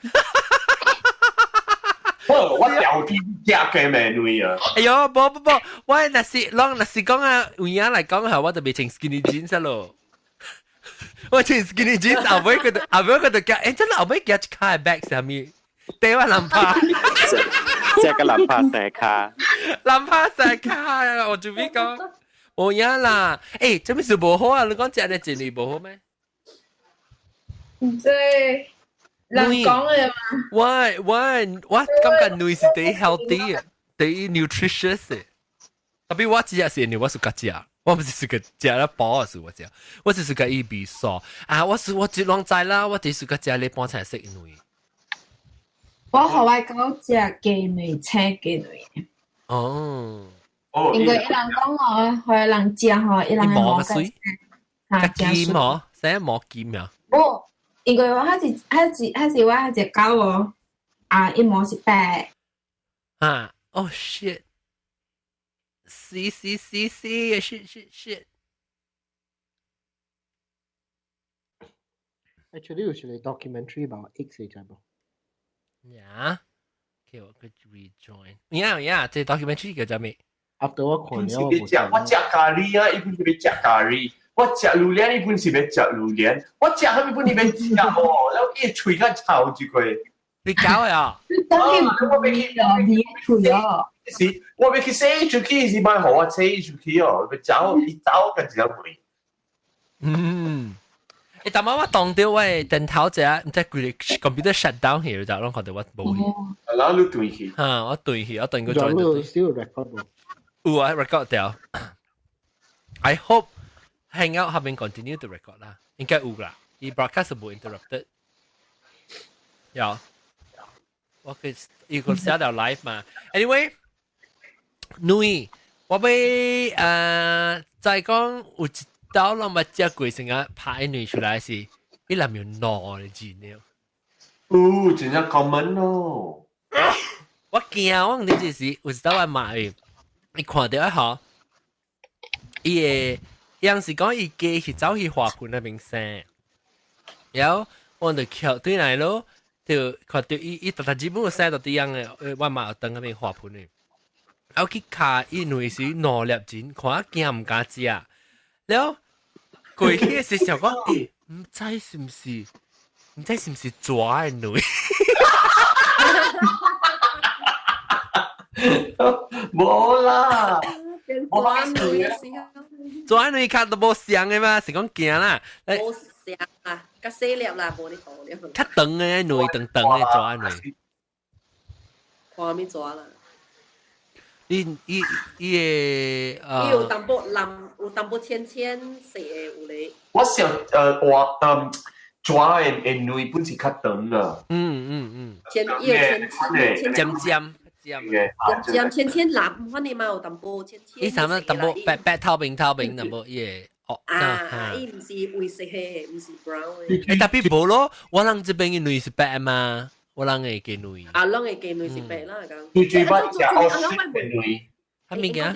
我我條天食雞麵卵啊！哎喲，無無無，我若是攏若是講啊，有影來講下，我就袂穿 skinny jeans 咯。我穿 skinny jeans 後尾佢就後尾佢就夾，欸真係後尾夾一卡 bag 上面，對我南派。這個南派生卡，南派生卡啊！我準備講，無影啦。欸，這物事無好啊？你講食的真係無好咩？唔知，人講的嘛。我我我感覺卵是第一 healthy 的，第一 nutritious 的。特別我只是我是較食，我毋是是個食了飽的時我食，我只是個伊味素啊！我是我只攏知啦，我只是個食咧半菜色卵。我予我狗食雞卵，青雞卵。哦。因為伊人講哦，予人食吼，伊人會毛水，較金哦，啥毛金啊？無，因為我還是還是還是我一隻狗哦，啊，伊毛是白。啊，哦 shit！C C C C shit shit shit！ Actually 有一個 documentary about eggs 你知無？ Yeah，叫我去 rejoin。Yeah yeah，這 documentary 叫做咩？ After 我看了，我食我食咖喱啊，伊本是欲食咖喱；我食榴蓮，伊本是欲食榴蓮；我食啥物本是欲食哦，然後伊喙較臭一個。你搞啊？我欲去你喙哦。是，我欲去洗出去，是莫予我洗出去哦，欲走，伊走個一個味。嗯。欸，但我當著我的電頭一下，毋知規个 computer shut down 去，就攏看著我無去。啊，然後你斷去。哈，我斷去，我斷過再。有 still record 無？有啊，record 掉。I hope Hangout 下面 continue to record 啦，應該有啦。伊 broadcast 無 interrupted。有。我可以伊個寫了 live 嘛。Anyway，卵，我欲再講有一道攏捌食過成日拍卵出來是，伊內面有卵的字了。哦，真正 common 咯。我驚我毋知這時有一道我媽伊，伊看著啊吼，伊會樣是講伊雞是走去花盆那邊生，然後我就翹對來咯，就看著伊伊逐逐日本生到佇樣的，我媽有當那邊花盆的，然後去敲伊卵是兩粒錢，看驚毋敢食，然後過去時想講，欸，毋知是毋是，毋知是毋是蛇的卵。無啦，我蛇蛇卵較都無像的嘛，是講驚啦。無像啦，較細粒啦，無你大粒。較長的卵，長長的蛇卵。看咩蛇啦？伊伊伊個伊有淡薄藍，有淡薄淺淺色的有咧。我想我蛇的的卵本是較長啊。淺伊有淺淺尖尖尖尖尖淺淺藍，反正嘛有淡薄淺淺。伊啥物淡薄白白透明透明淡薄伊個哦。啊，伊毋是灰色的，毋是 brown 的。欸，特別無咯，我人這邊的卵是白嘛，我人的雞卵。啊，攏的雞卵是白啦，咁。最最捌食 ostrich 的卵。啥物件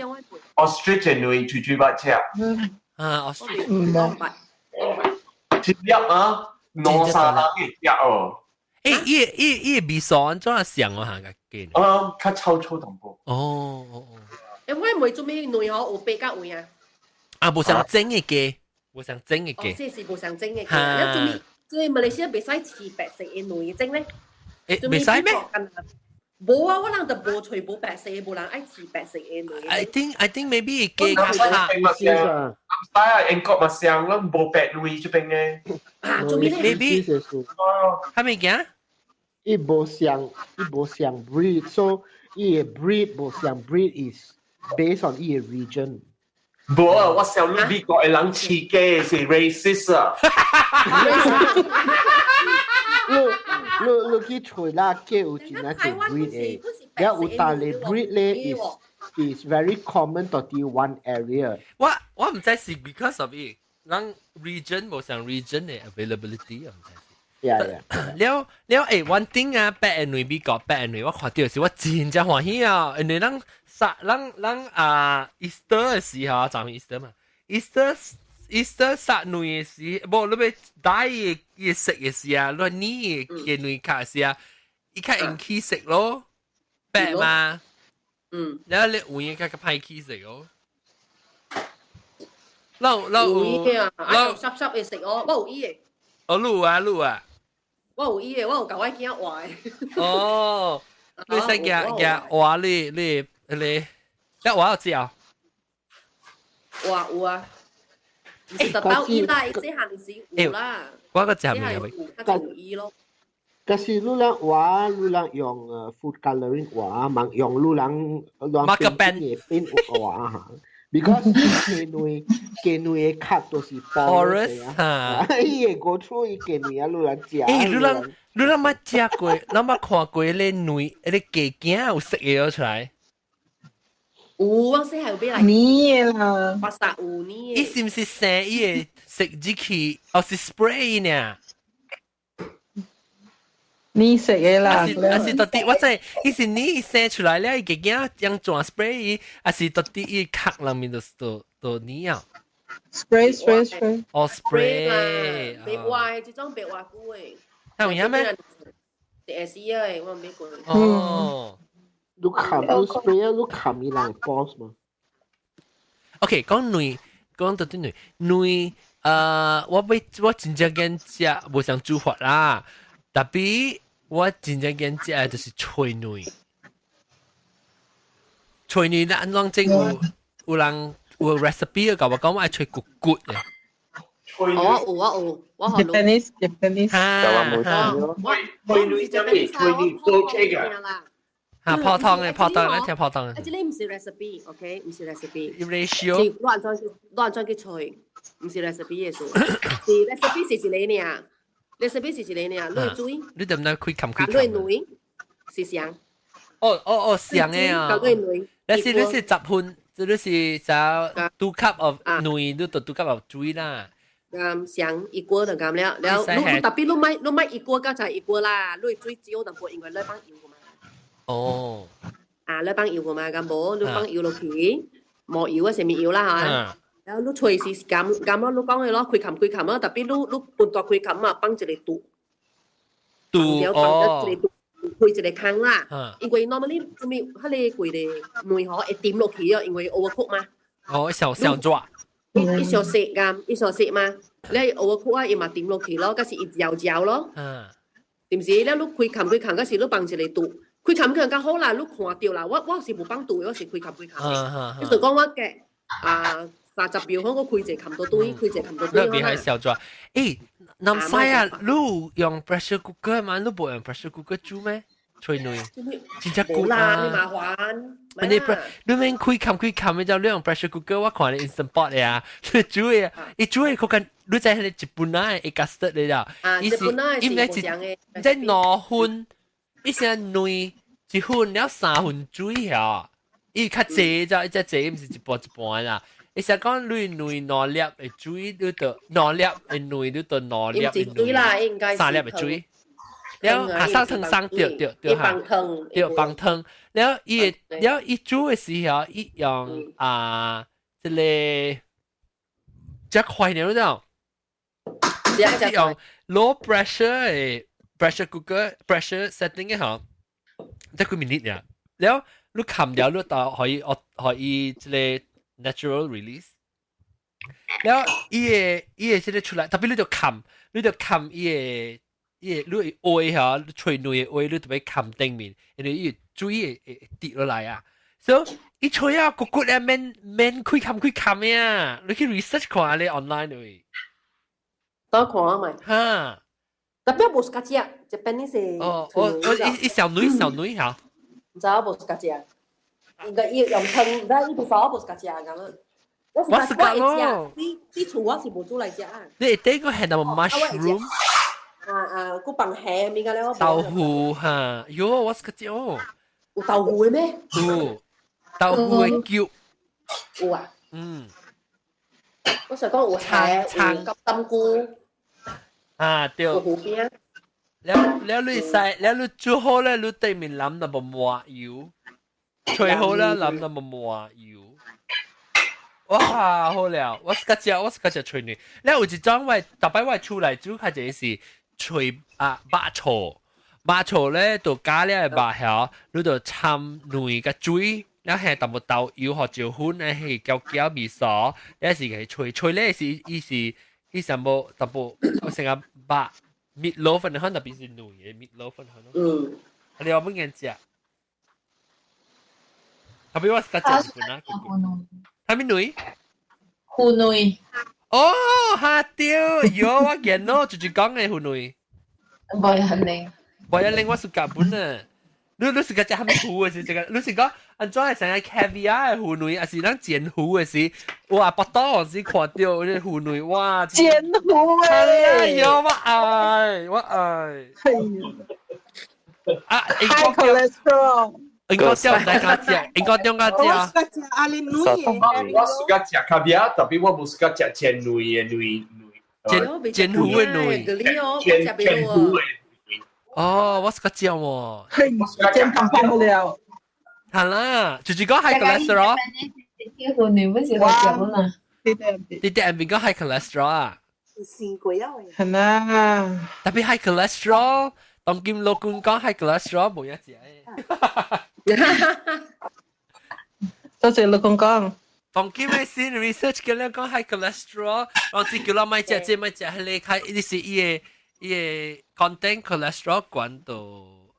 ？ostrich 的卵最最捌食。啊，ostrich。唔捌。一粒啊，兩三人會食哦。欸，伊伊伊味素按怎像哦？嚇個雞。啊，較臭臭淡薄。哦哦哦。欸，我問做咩卵吼有白甲黃啊？啊，無相整的雞，無相整的雞。哦，這是無相整的雞。你做咩？做咩馬來西亞袂使飼白色的卵整咧？欸，袂使咩？無啊，我人就無揣無白色的，無人愛飼白色的卵。 I think maybe 雞較較。唔使啊，英國嘛上啦，無白卵這邊的。啊，做咩咧？Maybe 啥物件？伊無相，伊無相 breed，so 伊的 breed 無相 breed is based on 伊的 region。無啊，我想你美國的人飼雞是 racist 啊。你你你去揣啦，雞有真正濟 breed 的，了有逐个 breed 咧 is very common 到佇 one area。我我毋知是 because of 伊，人 region 無相 region 的 availability 我毋知。 Yeah. 了了欸，one thing 啊，白的卵美國白的卵，我看到時我真正歡喜啊，因為咱殺咱咱啊 Easter 的時候，昨 Easter 嘛，Easter Easter 殺卵的時，無你欲帶伊伊色的時啊，你捏嘅卵殼時啊，伊較用起色咯，白嘛，然後你有影較較歹起色哦。老老有啊，啊，濕濕的色哦，我有伊的。哦，你有啊，你有啊。我有伊的，我有共我囝畫的。哦，你使夾夾畫你你你，你畫有食啊？畫有啊，毋是特到伊啦，伊細漢時有啦。我個食物啊？較有伊咯。可是你人畫，你人用food coloring 畫，嘛用你人亂變嘅變畫哈。because 雞卵雞卵的殼都是 porous 哈，伊會 go through 伊雞卵啊，你人食。欸，你人你人捌食過，咱捌看過咧卵，迄個雞囝有色的出來？有，我細漢有買來。呢啦。我殺有呢。伊是毋是生伊會食入去，抑是 spray 呢？你食的啦，抑是抑是到底我知，伊是你生出來了，伊個囝用轉 spray 伊，抑是到底伊殼內面就就就你啊？spray spray spray。哦，spray。白活的，這種白活久的。有影咩？會死的，我買過。哦。你冚你 spray 你冚伊人 boss 嘛？OK，講卵，講到底卵，卵，我欲我真正見食，無想煮法啦，tapi 我真正見食的就是炊卵，炊卵咱攏整有有人有 recipe 共我講，我愛炊骨骨的。哦，有我有，我學 Japanese Japanese。哈，我炊卵啥物？炊卵做這個。哈，泡湯的泡湯，咱聽泡湯的。啊，這個毋是 recipe，OK，毋是 recipe。 ratio。是亂裝亂裝去炊，毋是 recipe 的事。是 recipe 是一個爾，recipe 是一個爾，落水。你得毋得開冚開冚？落卵是啥？哦哦哦，上的啊。落卵。你是你是10分，這你是就 2 cup of 卵，你就 2 cup of 水啦。咁上一鍋就咁了，了你你特別你買你買一鍋剛才一鍋啦，你水少淡薄，因為你放油嘛。哦。啊，你放油嘛，咁無你放油落去，無油啊，啥物油啦嚇。然後你炊是咁咁咯，你講的咯，開冚開冚咯，特別你你半大開冚啊，放一個肚。肚哦。放一個肚，開一個空啦。因為 normally 做咩，彼個規个卵吼會沉落去哦，因為 overcook 嘛。哦，小小抓。伊小食咁，伊小食嘛，你 overcook 啊，伊嘛沉落去咯，嗰是伊嚼嚼咯。是毋是？了你開冚開冚，嗰時你放一個肚，開冚佢較好啦，你看到啦，我是無放肚，我是開冚開冚。就是講我嘅啊30秒，我開一個冚到對，開一個冚到對。那邊係小抓。誒，南西啊，你用 pressure cooker 嘛？你無用 pressure cooker 煮咩？吹卵，真正冇啦，你麻煩。你你免開冚開冚，你就你用 pressure cooker，我看你 instant pot 嘅啊，你煮嘅，伊煮嘅嗰間，你知係你一本啊，會 custard 你啦。啊，一本啊是無像嘅。即2分，伊先卵1分了3分水啊，伊較濟咋，伊只濟毋是一半一半啦。伊成講你卵兩粒的水，你就兩粒的卵，你就兩粒的水啦，應該三粒的水。了啊，生湯生對對對哈，對放湯。了伊會了伊煮的時候，伊用啊，這個這快點，你知道？是用 low pressure 的 pressure cooker pressure setting 嘅嗬，得幾 minute 呀。了你冚掉，你就可以可以這個 natural release。了伊會這個出來，特別你就冚，你就冚伊會。伊會你會嚇，吹卵的話，你特別冚頂面，因為伊水會跌落來啊。所以伊吹啊，骨骨咧免免開冚開冚呀，你去 research 看咧 online 對。多看咪。哈。特別無自家食，這邊你是。哦，我伊小女小女嚇。唔知我無自家食，應該伊用湯，唔知伊不我無自家食咁樣。我是講咯。你厝我是無煮來食啊。你會頂個係那麼 mushroom？啊啊，佮放蝦物個咧，我豆腐哈，喲，我是個食哦。有豆腐的咩？有豆腐的餃。有啊。嗯。我想講有蝦，有金針菇。啊對。有芋餅。了了你洗，了你煮好咧，你對面淋淡薄麻油，吹好了淋淡薄麻油。哇，好了，我是個食，我是個食炊卵。了有一種我逐擺我厝內煮較濟是。炊啊肉燥，肉燥咧就加了肉曉，你就摻卵佮水，了下淡薄豆油和椒粉咧去攪攪味素，了是去炊炊咧是伊是伊上無淡薄，我成個肉 meat loaf 可能特別是卵的 meat loaf 可能。嗯。你話乜嘢食？特別我是較食日本啊。啥物卵？芋卵。哦，哈對，喲，我見咯，就是講的芋卵。無一定。無一定，我是夾本啊。你是個食啥物芋的是這個？你是講按怎會成個 caviar 的芋卵，還是咱煎芋的時？哇，腹肚時看到這芋卵，哇！煎芋誒！哎喲，我愛，我愛。啊，high cholesterol。應該叫大家食，應該點解食？我喜歡食阿玲卵的。我喜歡食咖啡，特別我無喜歡食煎卵的卵卵。煎煎芋的卵。煎煎芋的卵。哦，我喜歡食喎。煎胖胖不了。係啦，就是講 high cholesterol。啲芋卵不是好食嘛？你啲人邊講 high cholesterol 啊？試過啊。係啦。特別 high cholesterol，當今老公講 high cholesterol 冇一隻。多謝老公講。當今嘅先 research 叫你講 high cholesterol，我只叫你莫食這莫食彼個，較伊是伊個 content cholesterol 懸到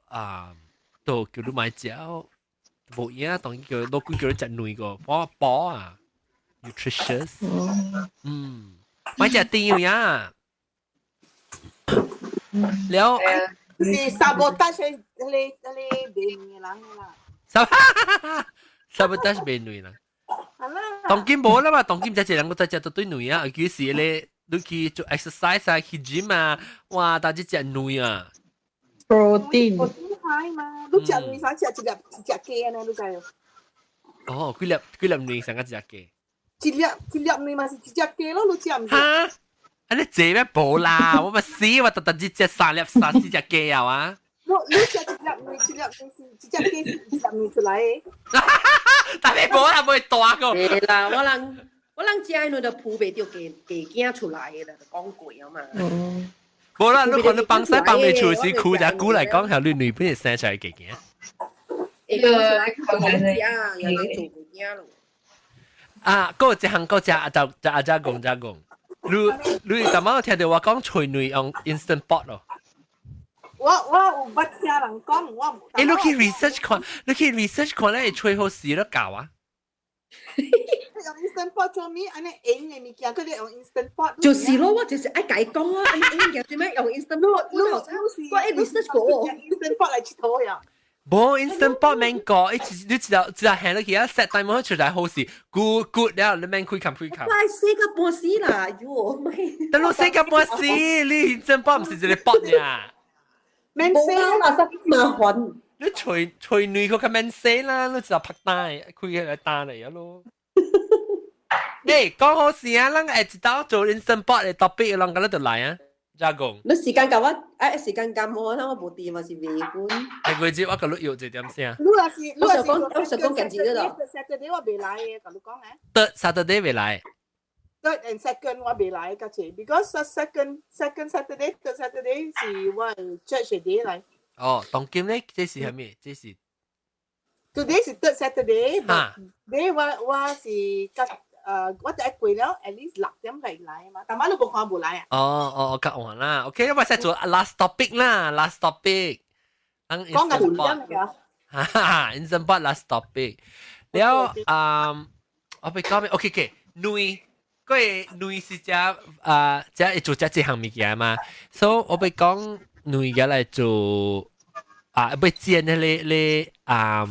啊，都叫你莫食，無影當叫老公叫你食卵個，補補啊，nutritious，嗯，莫食甜有影。了。是 sabotage 迄個賣卵的人啦。 sabotage 賣卵啦。當今無啦嘛，當今只一人我再食到對卵啊，尤其是咧，你去做 exercise 啊，去 gym 啊，哇，大家食卵啊。 protein。 protein high 嘛，你食卵啥食一粒一隻雞呢？你知無？哦，幾粒幾粒卵成個一隻雞？一粒一粒卵嘛是一隻雞咯，你食毋是？哈？啊你這咩無啦？我咪死，我特特只食三粒三四隻雞啊！哇！你食一粒卵，一粒卵是一隻雞是一粒卵出來的。但係無啦，無會大個。對啦，我人食的就孵袂著雞雞囝出來的啦，就講過啊嘛。嗯。無啦，你看你放屎放袂出時，苦只久來講，係你女本是生出來雞囝。會出來好食啊，又嚟做雞囝咯。啊，嗰一項嗰隻阿就就阿只講只講，你你頭先聽到我講炊卵用 instant pot 咯。我我有捌聽人講，我無。欸，你去 research 看，你去 research 看咧，會吹好時都搞啊。用 instant pot 做咩？按呢用的物件，佢哋用 instant pot。就是咯，我就是愛共伊講啊，按呢用物件做咩用 instant pot？你你我會 research 過。 instant pot 來𨑨迌呀。無 instant pot 免過，一你知道知道行落去啊，set time 出來好勢，good good 了，你免開冚開冚。我愛洗甲半死啦，喲，咪。等你洗甲半死，你 instant pot 毋是一個 pot 爾。免洗啦，啥麻煩。你吹吹軟佢較免洗啦，你就拍單，開個單嚟啊咯。欸，講好事啊，咱會一道做 instant pot 的 topic，人敢就來啊，加講。你時間夠我，哎，時間夠無，我無佇嘛是未本。下個月我共你約一點聲。你若是，我想講，我想講近日咯。 Saturday 我袂來的，共你講誒。 Third Saturday 袂來。 Third and second 我袂來，較濟，because second Saturday third Saturday 是我 church day 來。哦，當今咧，這是啥物？這是。 Today 是 third Saturday，你我我是較我就過了，at least 6點才來嘛。但係你無看無來啊？哦哦，較晚啦。OK，我先做 last topic 啦，last topic。講緊點㗎？哈哈，instant pot last topic。了，嗯，我欲講咩？OK OK，卵，個卵是只啊，只會做這這項物件嘛。所以我欲講卵個來做啊，欲煎彼个咧啊，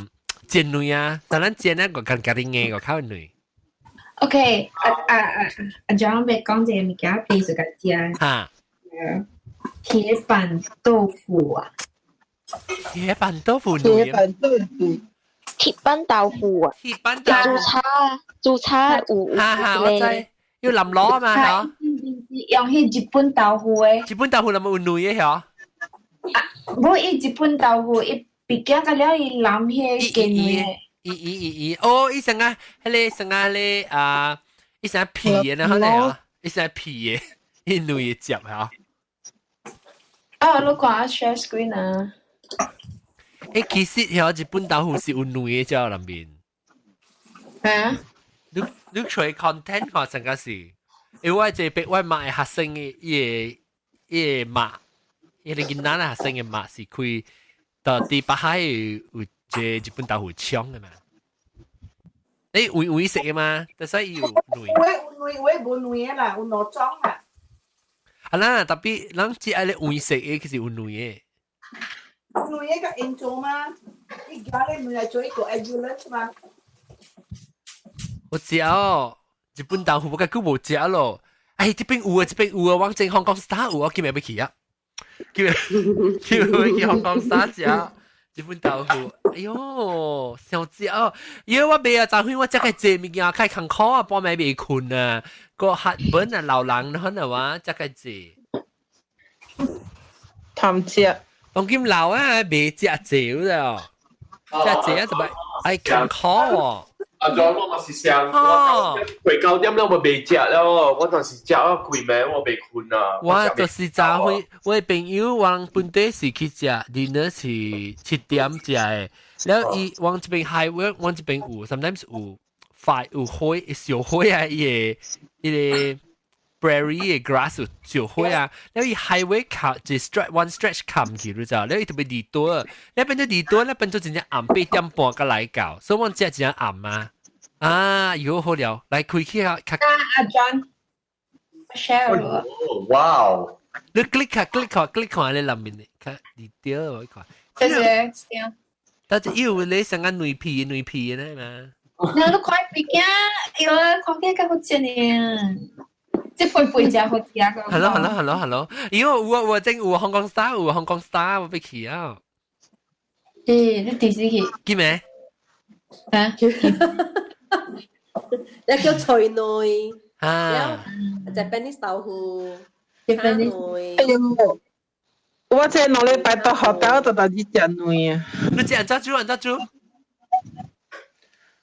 煎卵啊，但咱煎那個較較硬個較軟。 OK，啊啊啊！阿 John 欲講這個物件，比如個食。哈。鐵板豆腐啊！鐵板豆腐，鐵板豆腐，鐵板豆腐啊！鐵板豆腐，煮炒煮炒有哈哈，我知，要淋螺嘛，嗬。用彼日本豆腐的。日本豆腐裡面有卵的嗬。啊，無伊日本豆腐，伊畢竟個了伊淋彼個雞卵的。伊伊伊伊，哦，伊成啊，彼個成啊，彼個啊，伊成皮的呢，可能啊，伊成皮的，伊卵的汁嚇。啊，你看 share screen 啊。欸，其實嗬，日本豆腐是有卵的在內面。啊？你你揣 content 看成個是，因為我這邊我媽的學生的伊個伊個媽，伊個囡仔的學生的媽是開到佇北海有一個日本豆腐廠的嘛。欸，有有食的嘛？但是伊有卵。有有卵，有無卵的啦，有兩種啦。啊啦，特別咱只愛咧黃色的，其實有卵的。卵的較用做嘛？伊家咧卵來做一個 ambulance 嘛？我食哦，日本豆腐我較久無食咯。哎，這邊有啊，這邊有啊，往前香港 Star 有，我今日欲去啊。今日今日欲去香港 Star 食日本豆腐。哎喲，想食哦！因為我袂啊，昨昏我食較濟物件，較艱苦啊，半暝袂睏啊，個黑本啊，老人可能話食較濟。貪食。當今老啊，袂食濟了，食濟啊，特別愛艱苦哦。阿莊我嘛是想，我過9點了，我袂食了，我當時食啊規暝我袂睏啊。我就是昨昏，我的朋友往本地是去食，dinner 是7點食的。了伊往這邊 highway，往這邊有，sometimes 有 fire 有火燒火啊，伊個伊個 prairie 的 grass 有燒火啊。了伊 highway 靠一 stretch one stretch 冚去，你知道？了伊特別離多，了變做離多，了變做真正暗8點半才來到，所以我食真正暗啊。啊，有好了，來開起啊！啊，阿 John share 哇哦！你 click 下 click 下 click 看你內面的，看離掉我看。謝謝。但是有你成個卵皮卵皮的嘛？那你看畢竟，哎喲，看起來較好食呢。這配配食好食個。係咯係咯係咯係咯，因為我我真有香港 star 有香港 star 我欲去啊。欸，你幾時去？記未？啊？一叫脆卵，啊，Japanese 豆腐， Japanese 哎喲，我這2禮拜到學校就來去食卵啊。你食按怎煮按怎煮？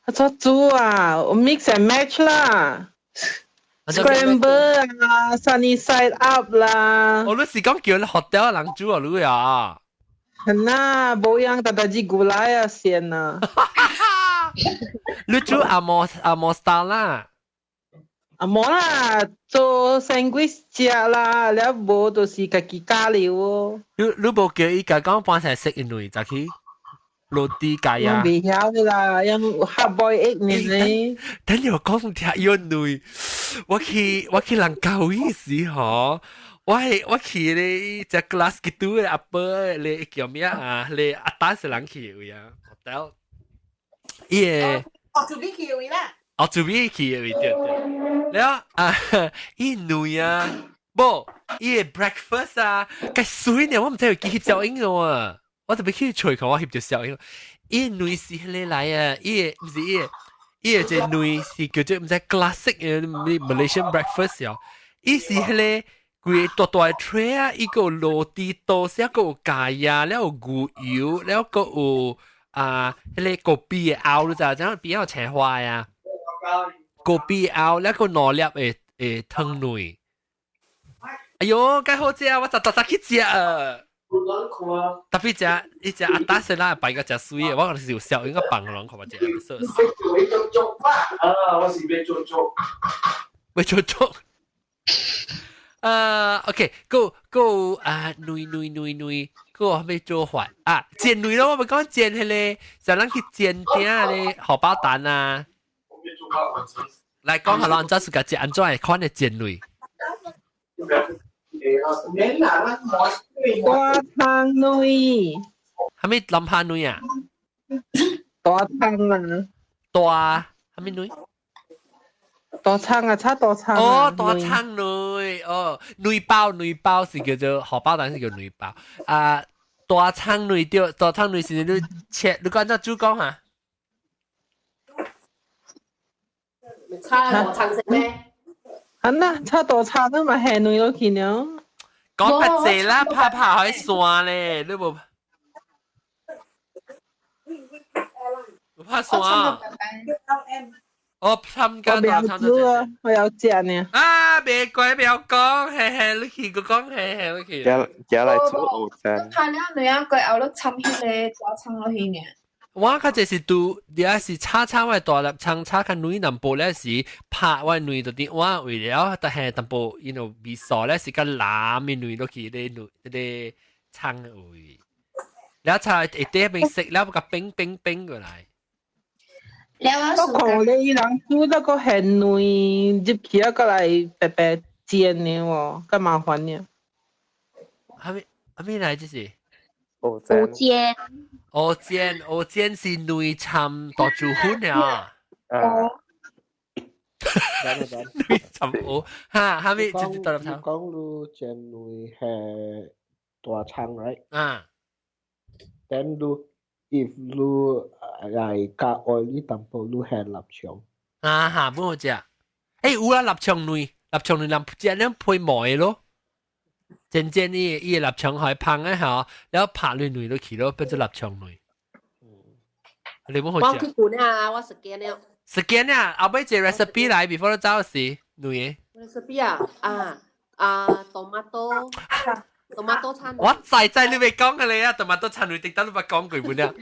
按怎煮啊？我 mix and match 啦。Scramble 啊，sunny side up 啦。我你是講叫你學掉人煮啊，你啊？係啦，無樣，但但是過來啊先啊。你煮紅毛紅毛 style 啦。啊無啦，做 sandwich 食啦，了無就是家己加料哦。你無叫伊家講半成食一類就去落地雞啊？未曉的啦，因 hard boil egg 呢。等你講聽有類，我去人教意時吼。我去咧只 class 幾多嘅阿伯咧叫咩啊？咧阿達是人去嘅啊，hotel。伊個哦，做邊去嘅啦？哦，做邊去嘅對對。了啊，伊女啊，無伊個 breakfast 啊，該水呢，我毋知有幾翕照影嘅啊。我特別去揣看我翕著照影。伊女是彼個來啊，伊個毋是伊個，伊個這女是叫做毋知 classic 嘅 Malaysian breakfast 哦。伊是彼個。規個大大 tray 啊，伊個有落地多士，閣有咖椰，了有牛油，了閣有啊，彼個咖啡的甌，你知影？這邊有青花呀，咖啡甌，了閣兩粒的湯卵。哎喲，介好食，我逐逐逐去食啊！特別食，伊食阿達先啦，擺個食水的，我是有笑應該放人看嘛食。要做粥啊！我是欲做粥，欲做粥。啊，OK，go go 啊，卵卵卵卵，閣有啥物做法啊？煎卵咯，我咪講煎彼個，就咱去煎鼎咧荷包蛋啊。來講下咱怎是個按怎會款的煎卵？大腸卵，啥物南下卵啊？大腸啊！大啥物卵？大腸啊，炒大腸哦，大腸卵哦，卵包卵包是叫做荷包蛋是叫卵包啊。大腸卵對，大腸卵是你切，你講怎煮講哈？炒大腸食咩？啊那炒大腸都嘛下卵落去了。講較濟啦，拍拍可以山咧，你無？無怕山？我參加我不要煮啊，我要食呢。啊，別怪不要講，嘿嘿，你去個講，嘿嘿，你去。寄來煮蚵仔。拍了兩個後，你摻彼個大腸落去呢？我較濟是拄，你是炒炒我大粒腸炒較軟淡薄咧，是拍我卵就佇碗為了，但係淡薄，you know 味素咧是較藍的卵落去咧卵彼個腸的位，了炒會底邊色，了共冰冰冰過來。我看咧，伊人煮那個鹹卵入去啊，閣來白白煎的喎，較麻煩呢。啥物啥物來這是？蚵煎。蚵煎，蚵煎是卵摻大薯粉啊。哦。卵摻蚵，哈，啥物就是大粒腸。講你煎卵係大腸，right？啊。 Then 你 if 你來加 oily 淡薄，你係臘腸。啊哈，本好食。欸，有啊，臘腸卵，臘腸卵人食兩配糜的咯。煎煎伊伊個臘腸可以芳的吼，然後拍卵卵落去咯，變做臘腸卵。你冇好食？我去管啊，我 scan 了。 scan 啊，後尾一個 recipe 來，before 你走時，卵的。 recipe 啊啊啊，tomato tomato 餐。我知知你未講嘅你啊，tomato 餐卵，直到你捌講過本啊。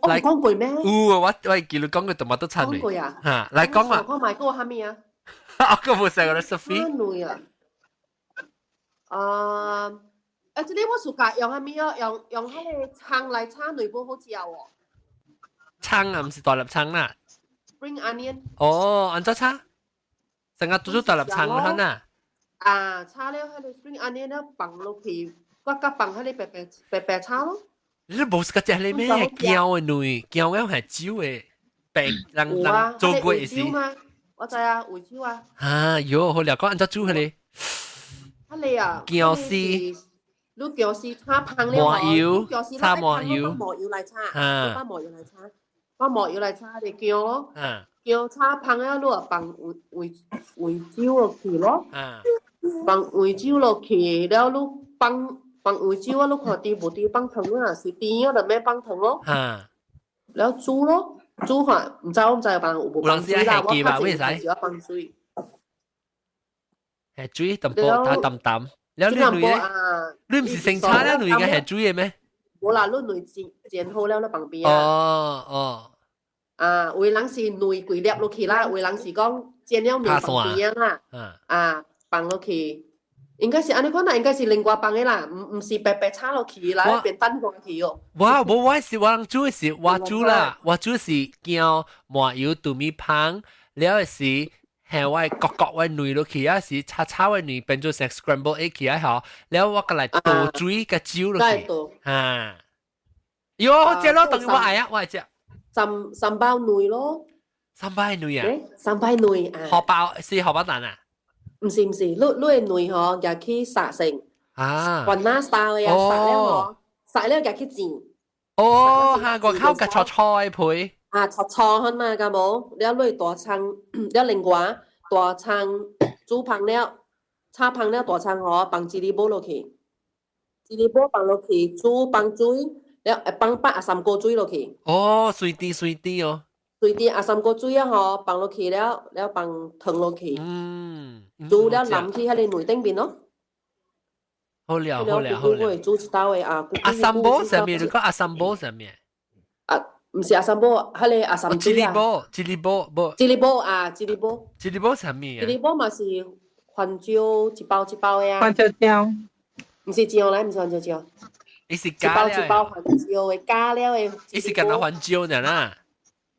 我講過咩？有啊，我會記你講過 tomato 餐卵。講過啊。嚇，來講啊。講埋嗰個係咩啊？我個冇食個 recipe。餐卵啊。啊！誒，這個我暑假用啥物哦？用彼個蔥來炒卵無好食哦。蔥啊，毋是大粒蔥啦。 Spring onion。哦，按怎炒？成個煮做大粒蔥啦，呐。啊，炒了彼個 spring onion 了放落去，我佮放彼個白白白白炒咯。你無是個食彼個咩膠的卵，膠的係酒的，白人人做過的是。我知啊，有酒啊。啊，喲，好了，講按怎煮彼個？彼個啊，薑絲，你薑絲炒芳了麻油，炒麻油，麻油來炒，放麻油來炒，放麻油來炒就薑咯，薑炒芳了，你就放味味酒落去咯，放味酒落去了，你放放味酒啊，你看甜無甜放糖啊，是甜啊就免放糖咯，了煮咯，煮看，毋知我毋知有別人有無放水啦，我較濟是放水。係水淡薄，淡淡淡。了你卵咧？你毋是先炒了卵個係水的咩？無啦，你卵煎煎好了，你放邊啊。哦哦。啊，有的人是卵規粒落去啦，有的人是講煎了麵放邊啦，啊，放落去，應該是按呢款啦，應該是另外放的啦，毋是白白炒落去啦，變蛋黃去哦。我無我是我人煮的是我煮啦，我煮是驚麻油糯米香，了是係我各各我卵落去啊，是炒炒我卵變做成 scramble egg 起來嗬，了我過來倒水個酒落去，嚇。喲，好食咯，當然我愛啊，我愛食。三三包卵咯。三包卵啊？三包卵啊。荷包是荷包蛋啊？毋是毋是，你的卵吼，舉去殺成。啊。雲南 style 的啊，殺了吼，殺了舉去煎。哦，嚇個口個炒菜配。啊，炒菜好嘛，敢無？了你大蔥，了另外大蔥煮香了，炒香了大蔥吼，放一粒寶落去，一粒寶放落去，煮放水，了會放百阿三鍋水落去。哦，水滴水滴哦。水滴阿三鍋水啊吼，放落去了，了放湯落去。煮了淋去彼个卵頂面咯。好了好了好了。煮一道的啊。阿三寶啥物？你講阿三寶啥物？啊，毋是阿三寶，彼个阿三水啊。一粒寶，一粒寶，無。一粒寶啊，一粒寶。一粒寶啥物啊？一粒寶嘛是番椒一包一包的啊。番椒醬。毋是醬來，毋是番椒醬。伊是加一包一包番椒的，加了的。伊是干焦番椒爾啦。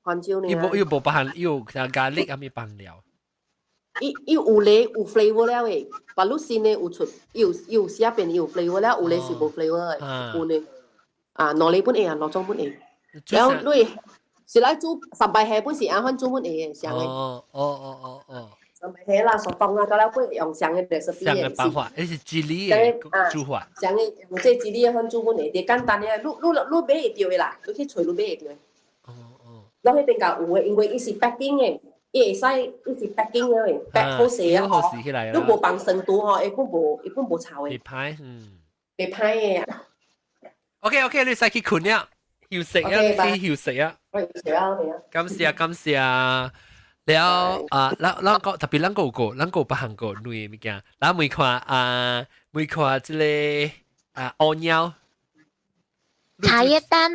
番椒爾。伊無伊無包含，伊有像咖喱啥物放料。伊有咧有 flavor 了的，把你新的有出，伊有寫邊伊有 flavor 了，有咧是無 flavor 的，有咧。啊，兩个本會啊，兩種本會。然後你是來煮三擺蝦本是按款煮本會的，上的。三擺蝦啦，熟當啊，到了本用上的 recipe 上的辦法，伊是機理的煮法。上的用這機理的款煮本會，就簡單的，你買會著的啦，你去揣你買會著的。哦。你彼邊較有的，因為伊是 packing 的。伊會使，伊是 packing 的，pack 好勢啊！好勢起來。你無放酸度吼，伊本無，伊本無臭的。袂歹，嗯。袂歹的。 OK OK，你使去睏了，休息啊，去休息啊。休息啊，感謝感謝。了啊，咱咱個特別咱個有個，咱個有別項個卵的物件，咱每看啊，每看這個啊，烏鳥。茶葉蛋。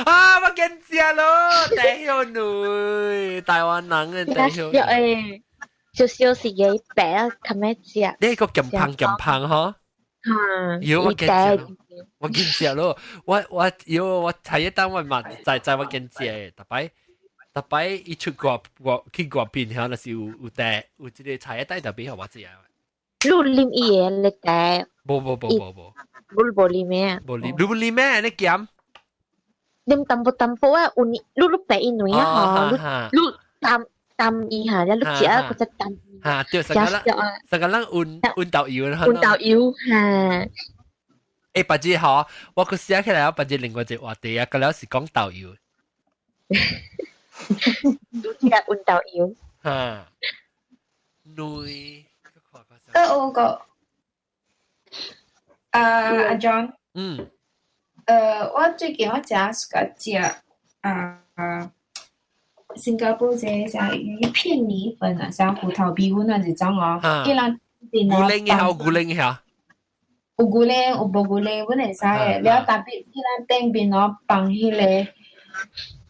啊！我見食咯，第一女，台灣人嘅第一女。誒，少少是嘅白啊，較咩食？你個鹹芳鹹芳嗬？嚇！喲，我見食，我見食咯，我喲，我茶葉蛋我嘛在在我見食的，逐擺逐擺伊出國國去外邊遐，若是有帶有這個茶葉蛋特別予我食。你啉伊个咧茶？無無無無無。無無啉咩啊？無啉，你無啉咩？你鹹？啉淡薄淡薄啊，有你你白伊卵啊吼，你你淡淡伊下，你食啊，閣再淡。嚇，對，成個人，成個人溫溫豆油啦。溫豆油嚇。欸，別日吼，我閣寫起來，我別日另外一個話題啊，閣了是講豆油。你食溫豆油。嚇。卵。閣有個，啊阿 John。我最近我食個食啊，新加坡這個啥魚片米粉啊，啥胡桃米粉啊這種哦，伊人牛奶也好，牛奶也好，有牛奶有無牛奶，阮會使的。了 tapi 伊人頂面哦放彼个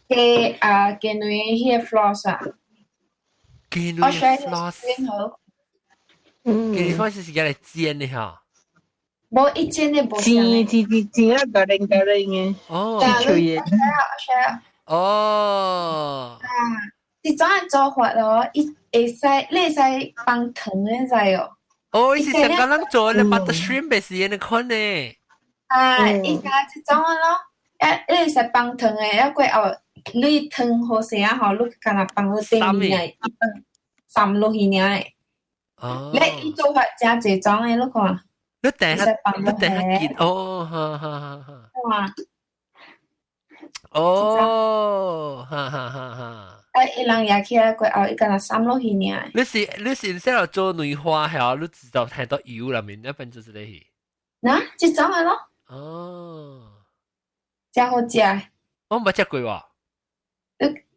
雞啊雞卵彼个 floss 啊，雞卵 floss，雞卵是是來煎的哈。無一煎的無煎煎煎煎啊，咖喱咖喱嘅。哦，脆嘅。哦。啊，這種做法哦，伊會使，你會使放糖的知哦。哦，伊是香港人做的 butter shrimp 是按呢款呢。啊，伊是這種咯，啊，你會使放糖的，抑過後你糖好勢啊吼，你干焦放落頂面來，伊放滲落去爾的。哦。你伊做法誠濟種的，你看。你等下，你等下見哦，哈哈哈哈。哇！哦，哈哈哈哈。啊！伊人舉起來過後，伊干焦滲落去爾。你是先要做梅花係你知道太多油啦，面一般就是咧去。嗱，這種的咯。哦。誠好食。我毋捌食過喎。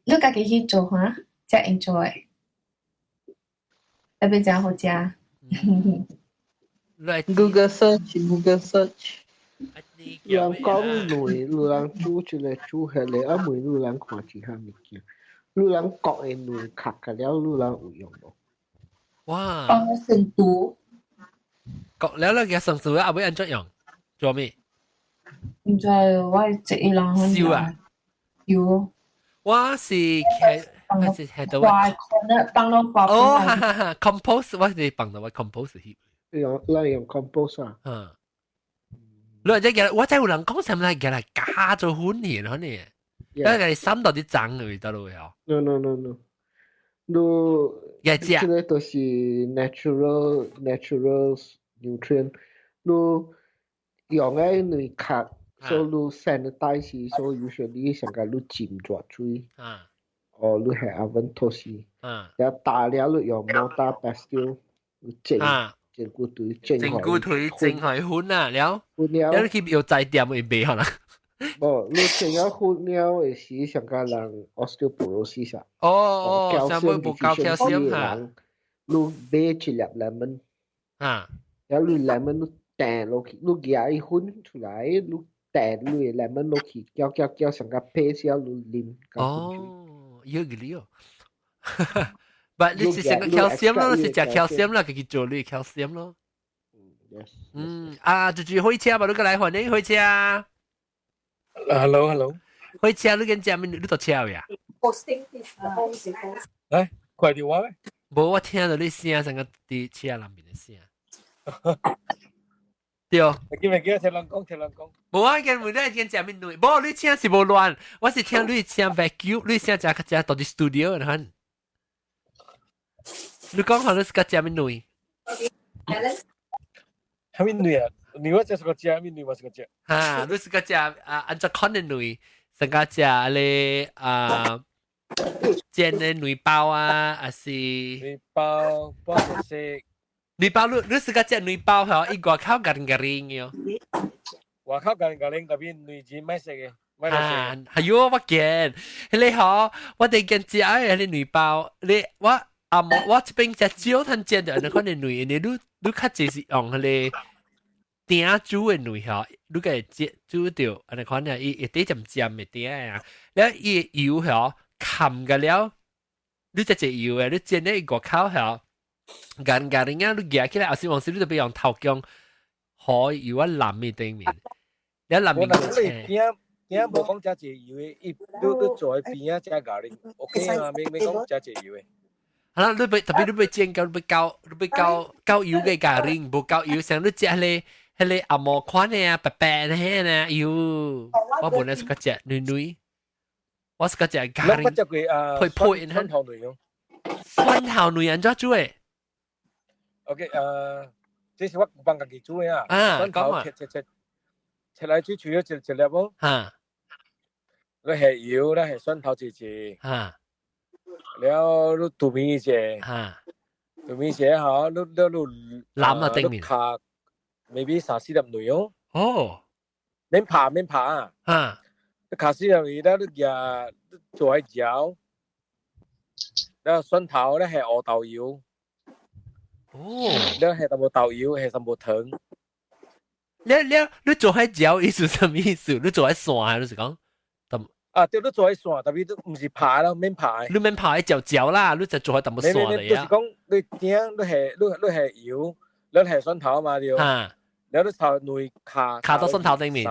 你家己去做哈，才 enjoy。特別誠好食。 Google search Google search。人講卵，有人煮一個煮彼个，啊問有人看其他物件，有人國的卵殼個了，有人有用無？哇！放咗成毒。講了了嘅成毒啊，後尾按怎用？做咩？唔知我一個人燒啊！燒。我是我是係到花可能放落花。哦，哈哈哈，compose 我是放到我 compose 去。用咱用 compose 啊。嗯。你這個我知有人講啥物來來加做粉嘅，可能。因為三到啲髒嘅得咯，嗬。 No no no no。你嘅食，這個都是 natural nutrient。你用嘅卵殼，所以你 sanitize，所以 usually 上個你浸熱水。哦，你係 oven toast。然後打了你用 mortar pestle，你整整骨腿，整整骨腿，整係粉啊，了。了。你去藥材店會賣可能。無，你整了粉了會是上個人 osteoporosis 啊。哦哦，上尾無夠 calcium 嚇。你買一粒 lemon。然後你 lemon 你掟落去，你夾伊粉出來，你掟你 lemon 落去，攪攪攪上個 paste 了，你啉。哦，有個理哦。不，你是成個 calcium 咯，你是食 calcium 啦，自己做你 calcium 咯。嗯，啊，就住開車吧，你過來歡迎開車。 Hello hello，開車你跟食咩？你坐車呀？來，快啲話咩？無，我聽到你聲，成個佇車內面的聲。對。記唔記得聽人講？聽人講。無啊，見問你見食咩卵？無，你聲是無亂，我是聽你聲 vacuum，你聲食較食到佇 studio 的。你講好你是個食咩卵？啥物卵啊？你我這是個食咩卵？我是個食。哈，你是個食啊？按怎款的卵？成個食咧啊？煎的卵包啊，還是？卵包，包食。卵包你你是個食卵包嗬？伊外口硬硬嘅。外口硬硬，特別卵子歹食嘅。啊，係喲，我見，彼個嗬，我哋見食嘅彼個卵包，你我啊無，我這邊食少通煎著，你看的卵，因為你你較濟是用彼個鼎煮的卵嗬，你個煎煮著，按呢款啊，伊會底尖尖的鼎啊，了伊的油嗬，含個了，你食隻油的，你煎咧伊外口嗬，硬硬啊，你夾起來，後時往時你就欲用頭姜，予油啊淋佇頂面，了淋面就青。鼎無講食濟油的，伊你你做喺邊仔食咖喱，OK 啊，免免講食濟油的。係啦，你欲特別你欲煎到你欲夠你欲夠夠油嘅咖喱，無夠油，像你食彼個彼個紅毛款的啊，白白的彼個油，我本來是個食軟軟，我是個食咖喱，配配蒜頭卵哦。蒜頭卵按怎煮的？OK，這是我幫家己煮的啊。蒜頭切切切，切來煮除咗一一粒哦。你下油，你下蒜頭一隻。了，你豆米一隻。豆米一隻吼，你你你。淋啊頂面。卡，maybe 三四粒卵哦。哦。免拍免拍啊。你卡四粒卵，了你夾做喺嚼。了蒜頭，你下烏豆油。哦。了下淡薄豆油，下淡薄糖。了了，你做喺嚼意思啥物意思？你做喺蒜，你是講？啊，對，你做喺蒜，特別都毋是拍咯，免拍。你免拍，嚼嚼啦，你就做喺淡薄蒜嚟啊。就是講你鼎，你下你你下油，你下蒜頭嘛對。了你頭卵卡卡到蒜頭頂面。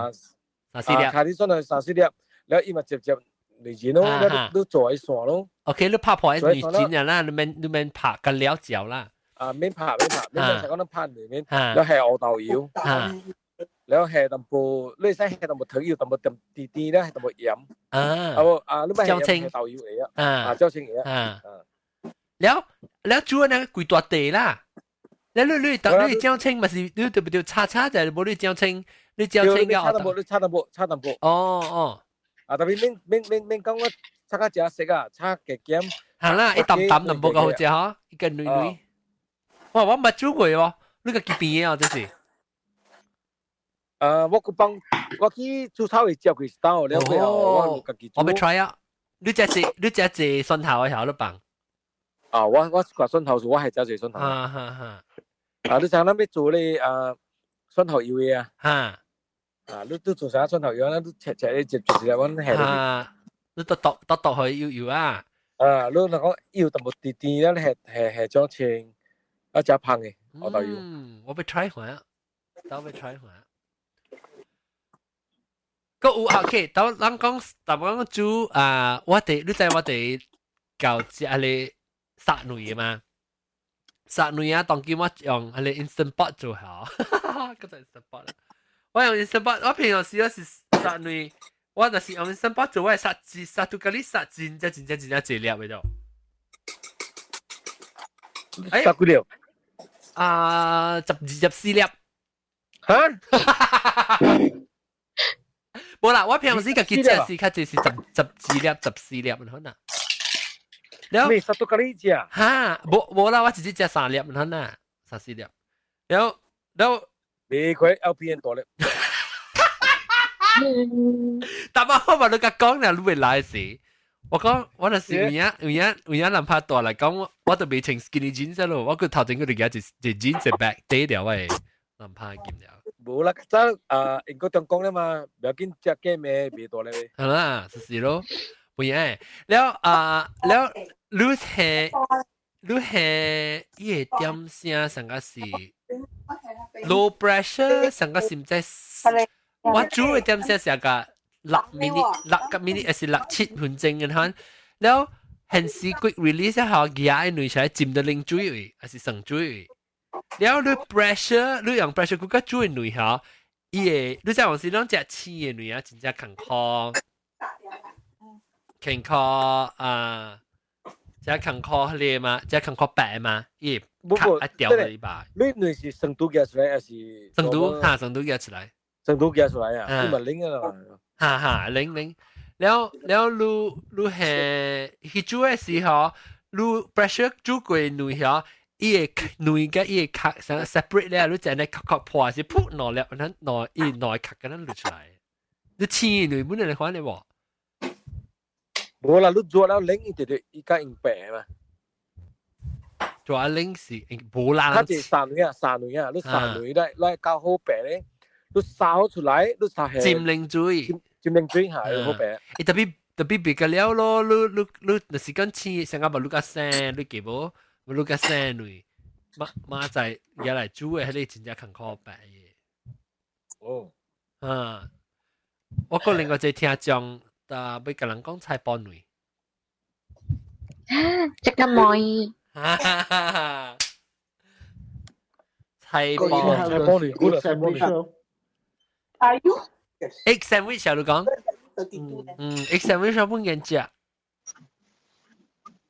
三四粒。卡啲蒜頭三四粒，了伊嘛接接卵子咯，你你做喺蒜咯。 OK，你拍破喺卵子啊啦，你免你免拍個料嚼啦。啊，免拍免拍，免拍，講你拍裏面，了下烏豆油。了下淡薄，你使下淡薄糖油，淡薄甜甜甜咧，下淡薄鹽。啊無啊，你咪下豆油嚟啊。啊，椒青嚟啊。了了煮那個規大地啦。你你你你椒青咪是你對不對？炒炒就無你椒青，你椒青個。炒淡薄，你炒淡薄，炒淡薄。哦哦。啊，特別免免免免講我炒較食色啊，炒加減。係啦，一啖啖淡薄個好食嗬，一個女女。哇，我冇煮過喎，你個幾邊啊？這是。我去幫我去煮炒會接過一道了過後，我家己煮。我欲 try 啊！你食這你食這蒜頭的時候你放？啊，我我掛蒜頭時，我係食這蒜頭。哈哈哈！啊，你像咱欲做咧啊，蒜頭油的啊。啊，你你做啥蒜頭油啊？你切切一接一接，阮下落去。你剁剁剁剁去油油啊！啊，你若講油淡薄甜甜，了你下下下醬青。啊，食芳的芋頭油。嗯，我欲 try 看啊，等我欲 try 看。個有 OK，當咱講，逐講煮啊，我哋你知我哋教食個殺卵嘛？殺卵啊，當今我用彼個 instant pot 做好，個就 instant pot 啦。我用 instant pot，我平常時我是殺卵，我就是用 instant pot 做，我會殺殺到甲你殺真正真正真正濟粒的咗。殺幾粒？啊，12、14粒。哈？無啦，我平常時家己食是較濟是12粒、14粒可能。了，咩殺到甲你食？哈，無無啦，我直接食三粒可能，三四粒。了了，你佢 LPN 大粒。但係我嘛你甲講啦，你會來時，我講我就是有影有影有影人拍大來講，我都未穿 skinny jeans 咯，我個頭前佢就舉一一 jeans bag 底掉我人拍金了。無啦，早啊，英國中講啦嘛，不要緊，食雞麵袂大粒。係啦，就是咯，唔樣。了啊，了，你係伊個點聲上個是 low pressure，上個是毋知？我煮嘅點聲是個6 minute，6個 minute 還是6、7分鐘嘅款。了現時 quick release 一下，夾嘅內出來浸到冷水位，還是生水位？了你 pressure，你用 pressure cooker 煮嘅內下，伊會你知有時攏食青嘅內啊，真正艱苦，艱苦啊！只艱苦迄個嘛，只艱苦白嘛，伊會殼啊掉落去吧。你內是生肚夾出來，還是生肚？哈，生肚夾出來。生肚夾出來啊？你咪冷啊嘛。哈哈，冷冷。了了，你你係去煮嘅時候，你 pressure 煮過內下。伊個內個伊個殼成 separate 咧，你就呢殼殼破是噗兩粒，咱兩伊兩殼咁樣落出來。你青內本來你看你無？無啦，你做了冷一點點，伊較用白嘛。做啊冷是無啦。它是三類啊，三類啊，你三類來來較好白咧，你燒出來，你燒係浸冷水，浸冷水下好白。伊特別特別別個了咯，你你你若是講青，成個無你較生，你記無？無你較生類，馬馬仔也來煮的，彼個真正艱苦白的。哦，啊，我個另外一個聽眾，但欲共人講菜脯卵。這個妹。哈哈哈哈！菜脯菜脯卵，古菜脯卵。 Are you? Egg sandwich 啊，你講？嗯，egg sandwich 我本人食。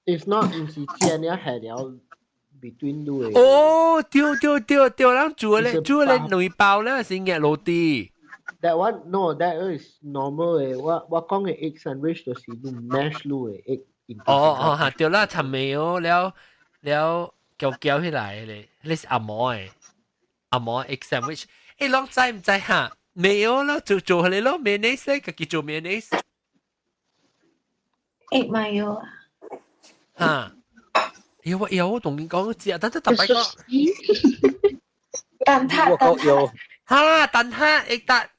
If not，毋是煎了下了 between 對。哦，對對對對，咱煮咧煮咧卵包咧是熱落地。 That one no, that is normal 嘅。我我講嘅 egg sandwich 就是你 mash 你嘅 egg。哦哦嚇，對啦，尋味哦，了了攪攪起來咧，你是阿毛嘅，阿毛 egg sandwich。誒，攏知毋知哈？沒有咯，做做起來咯，mayonnaise 家己做 mayonnaise。 egg mayo 啊。嚇！有我有我同你講，食等等特別講。蛋撻蛋撻。哈，蛋撻 egg 蛋。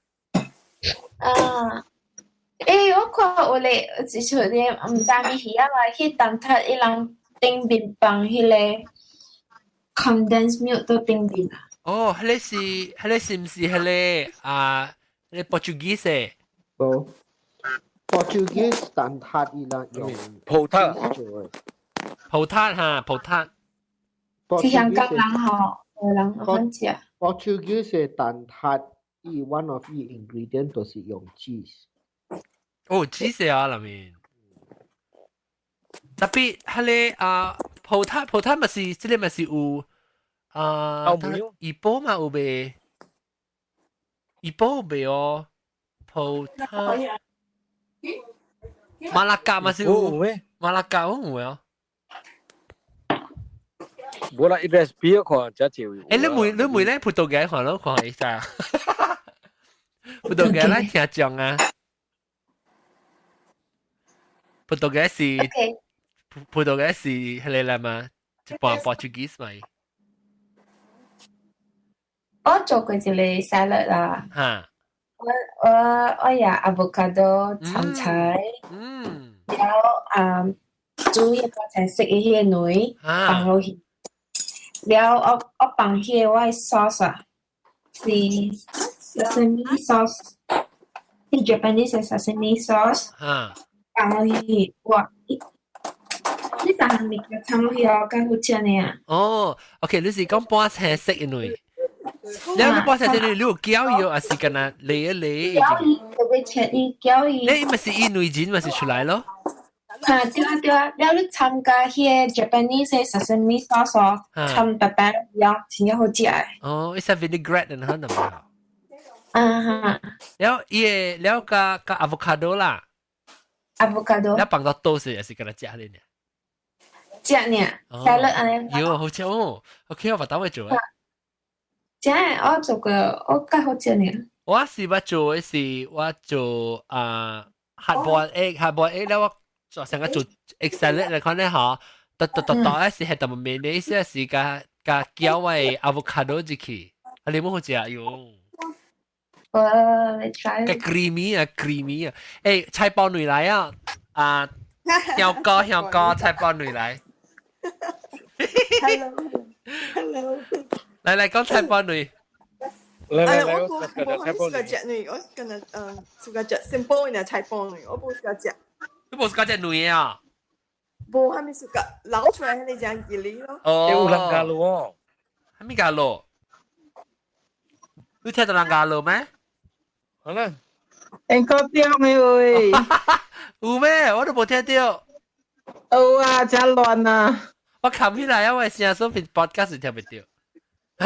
啊！欸，我看有咧，一出咧，毋知啥物魚啊嘛，彼蛋撻伊人頂面放彼個 condensed milk 佇頂面啊。哦，彼個是彼個是毋是彼個啊？彼個 Portuguese 的？無，Portuguese 蛋撻伊人用葡撻做的。葡撻哈，葡撻。是香港人吼，有人反食。 Portuguese 的蛋撻，伊 one of 伊 ingredient 就是用 cheese。哦，cheese 啊，裏面。特別彼個啊，葡撻葡撻咪是，這個咪是有啊，怡保嘛有賣，怡保有賣哦，葡撻。馬拉加嘛是有，馬拉加有有哦。無啦，伊 recipe 看真少。欸，你問你問咧葡萄牙看咯，看會使啊？葡萄牙咱聽講啊。葡萄牙是葡葡萄牙是彼個啦嘛，一半 Portuguese 嘛。我做過一個 salad 啦。哈。我我我也 avocado 杉菜，然後啊煮一個才食的彼個卵放落去，了我放迄個我的 sauce 啊，是 sesame sauce，是 Japanese 的 sesame sauce，放落去，哇！你逐項物件摻落去哦，較好食呢啊！哦，OK，你是講半青色的卵，你你半青色的你有攪伊，還是干那擂一擂？攪伊，特別切伊攪伊。你咪是伊卵仁咪是出來咯？哈，對啊對啊，了你摻加彼個 Japanese 的 sesame sauce 哦，摻白白了，真正好食的。哦，伊是 vinaigrette 的，可能嘛？啊哈。了伊個了加加 avocado 啦。 avocado。了放到豆豉也是干那食咧呢？食呢，沙律按呢。喲，好食哦！OK，我把單位做啊。食，我做過，我較好食呢。我是捌做的是，我做啊 hard boiled egg，hard boiled egg 了我做成個做 egg salad 嚟看咧嗬，特特特特咧是係特別面的，意思是加加攪我的 avocado 入去，啊你冇好食喲。我來 try。個 creamy 啊，creamy 啊，誒，菜包女來啊，啊，香哥香哥菜包女來。 Hello，Hello。來來講菜包女。來來來，我我冇喜歡食女，我今日喜歡食 simple 嘅菜包女，我冇喜歡食。你冇喜歡食女啊？無，還沒喜歡撈出來，你講吉利咯。哦。有人加路哦。還沒加路？你聽到人加路咩？好啦。應該掉的喂。有咩？我都冇聽到。有啊，真亂啊！我冚起來啊！我的聲所變 podcast 聽袂到。